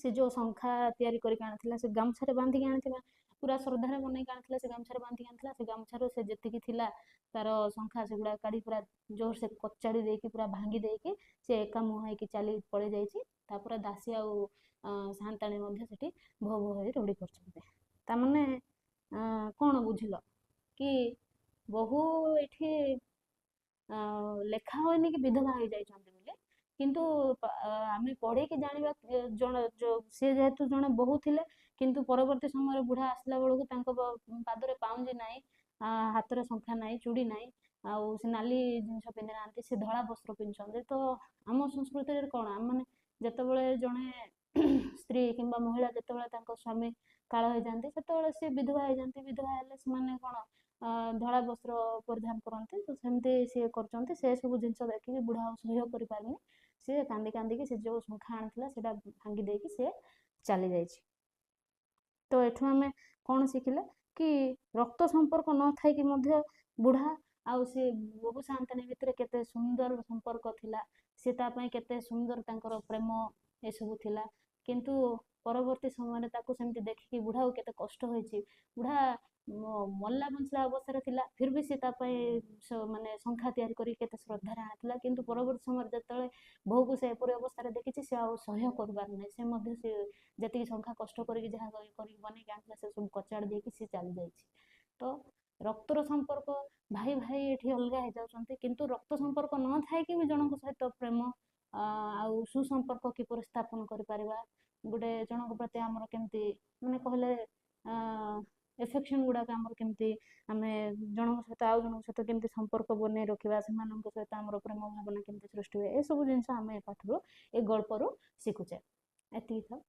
[SPEAKER 1] ସେ ଯେଉଁ ଶଙ୍ଖା ତିଆରି କରିକି ଆଣିଥିଲା, ସେ ଗାମୁଛାରେ ବାନ୍ଧିକି ଆଣିଥିଲା, ପୁରା ଶ୍ରଦ୍ଧାରେ ବନେଇକି ଆଣିଥିଲା, ସେ ଗାମୁଛାରେ ବାନ୍ଧିକି ଆଣିଥିଲା। ସେ ଗାମୁଛାରୁ ସେ ଯେତିକି ଥିଲା ତାର ଶଙ୍ଖା, ସେଗୁଡ଼ା କାଢ଼ି ପୁରା ଜୋର ସେ କଚାଡ଼ି ଦେଇକି, ପୁରା ଭାଙ୍ଗି ଦେଇକି ସେ ଏକା ମୁହଁ ହେଇକି ଚାଲି ପଳେଇ ଯାଇଛି। ତାପରେ ଦାସୀ ଆଉ ସାନ୍ତାଣୀ ମଧ୍ୟ ସେଠି ଭୋ ଭୋ ହୋଇ ରଡ଼ି କରୁଛନ୍ତି। ତାମାନେ କ'ଣ ବୁଝିଲ କି ବୋହୂ ଏଠି ଲେଖା ହୋଇନି କି ବିଧବା ହେଇଯାଇଛନ୍ତି ବୋଲି, କିନ୍ତୁ ଆମେ ପଢ଼ିକି ଜାଣିବା ଜଣେ ସିଏ ଯେହେତୁ ଜଣେ ବୋହୂ ଥିଲେ, କିନ୍ତୁ ପରବର୍ତ୍ତୀ ସମୟରେ ବୁଢ଼ା ଆସିଲା ବେଳକୁ ତାଙ୍କ ପାଦରେ ପାଉଁଜି ନାହିଁ, ହାତରେ ଶଙ୍ଖା ନାହିଁ, ଚୁଡ଼ି ନାହିଁ, ଆଉ ସେ ନାଲି ଜିନିଷ ପିନ୍ଧି ନାହାନ୍ତି, ସେ ଧଳା ବସ୍ତ୍ର ପିନ୍ଧୁଛନ୍ତି। ତ ଆମ ସଂସ୍କୃତିରେ କ'ଣ, ଆମମାନେ ଯେତେବେଳେ ଜଣେ ସ୍ତ୍ରୀ କିମ୍ବା ମହିଳା ଯେତେବେଳେ ତାଙ୍କ ସ୍ୱାମୀ କାଳ ହେଇଯାଆନ୍ତି, ସେତେବେଳେ ସେ ବିଧବା ହେଇଯାଆନ୍ତି। ବିଧବା ହେଲେ ସେମାନେ କ'ଣ ଧଳା ବସ୍ତ୍ର ପରିଧାନ କରନ୍ତି। ତ ସେମିତି ସିଏ କରୁଛନ୍ତି। ସେ ସବୁ ଜିନିଷ ଦେଖିକି ବୁଢ଼ା ଆଉ ସହ୍ୟ କରିପାରୁନି। ସିଏ କାନ୍ଦି କାନ୍ଦିକି ସେ ଯେଉଁ ଶଙ୍ଖା ଆଣିଥିଲା, ସେଇଟା ଭାଙ୍ଗି ଦେଇକି ସିଏ ଚାଲି ଯାଇଛି। ତ ଏଠୁ ଆମେ କ'ଣ ଶିଖିଲେ କି ରକ୍ତ ସମ୍ପର୍କ ନଥାଇକି ମଧ୍ୟ ବୁଢ଼ା ଆଉ ସେ ବୋହୂ ସାଆନ୍ତାଣୀ ଭିତରେ କେତେ ସୁନ୍ଦର ସମ୍ପର୍କ ଥିଲା, ସେ ତା ପାଇଁ କେତେ ସୁନ୍ଦର ତାଙ୍କର ପ୍ରେମ ଏସବୁ ଥିଲା। କିନ୍ତୁ ପରବର୍ତ୍ତୀ ସମୟରେ ତାକୁ ସେମିତି ଦେଖିକି ବୁଢ଼ାକୁ କେତେ କଷ୍ଟ ହେଇଛି। ବୁଢ଼ା ମଲା ବଞ୍ଚିଲା ଅବସ୍ଥାରେ ଥିଲା, ଫିର୍ ବି ସେ ତା ପାଇଁ ମାନେ ଶଙ୍ଖା ତିଆରି କରିକି କେତେ ଶ୍ରଦ୍ଧାରେ ଆଣିଥିଲା। କିନ୍ତୁ ପରବର୍ତ୍ତୀ ସମୟରେ ଯେତେବେଳେ ବୋହୂକୁ ସେ ଏପରି ଅବସ୍ଥାରେ ଦେଖିଛି, ସେ ଆଉ ସହ୍ୟ କରିପାରୁ ନାହିଁ। ସେ ମଧ୍ୟ ସେ ଯେତିକି ଶଙ୍ଖା କଷ୍ଟ କରିକି ଯାହା କରିକି ବନେଇକି ଆଣିଥିଲା, ସେ ସବୁ କଚାଡ଼ି ଦେଇକି ସେ ଚାଲି ଯାଇଛି। ତ ରକ୍ତର ସମ୍ପର୍କ, ଭାଇ ଭାଇ ଏଠି ଅଲଗା ହେଇଯାଉଛନ୍ତି, କିନ୍ତୁ ରକ୍ତ ସମ୍ପର୍କ ନଥାଇକି ବି ଜଣଙ୍କ ସହିତ ପ୍ରେମ ଆଉ ସୁସମ୍ପର୍କ କିପରି ସ୍ଥାପନ କରିପାରିବା, ଗୋଟେ ଜଣଙ୍କ ପ୍ରତି ଆମର କେମିତି ମାନେ କହିଲେ ଏଫେକ୍ସନ୍ ଗୁଡ଼ାକ ଆମର କେମିତି, ଆମେ ଜଣଙ୍କ ସହିତ ଆଉ ଜଣଙ୍କ ସହିତ କେମିତି ସମ୍ପର୍କ ବନେଇ ରଖିବା, ସେମାନଙ୍କ ସହିତ ଆମର ପ୍ରେମ ଭାବନା କେମିତି ସୃଷ୍ଟି ହୁଏ, ଏସବୁ ଜିନିଷ ଆମେ ଏ ପାଠରୁ, ଏ ଗଳ୍ପରୁ ଶିଖୁଛେ। ଏତିକି ଥାଉ।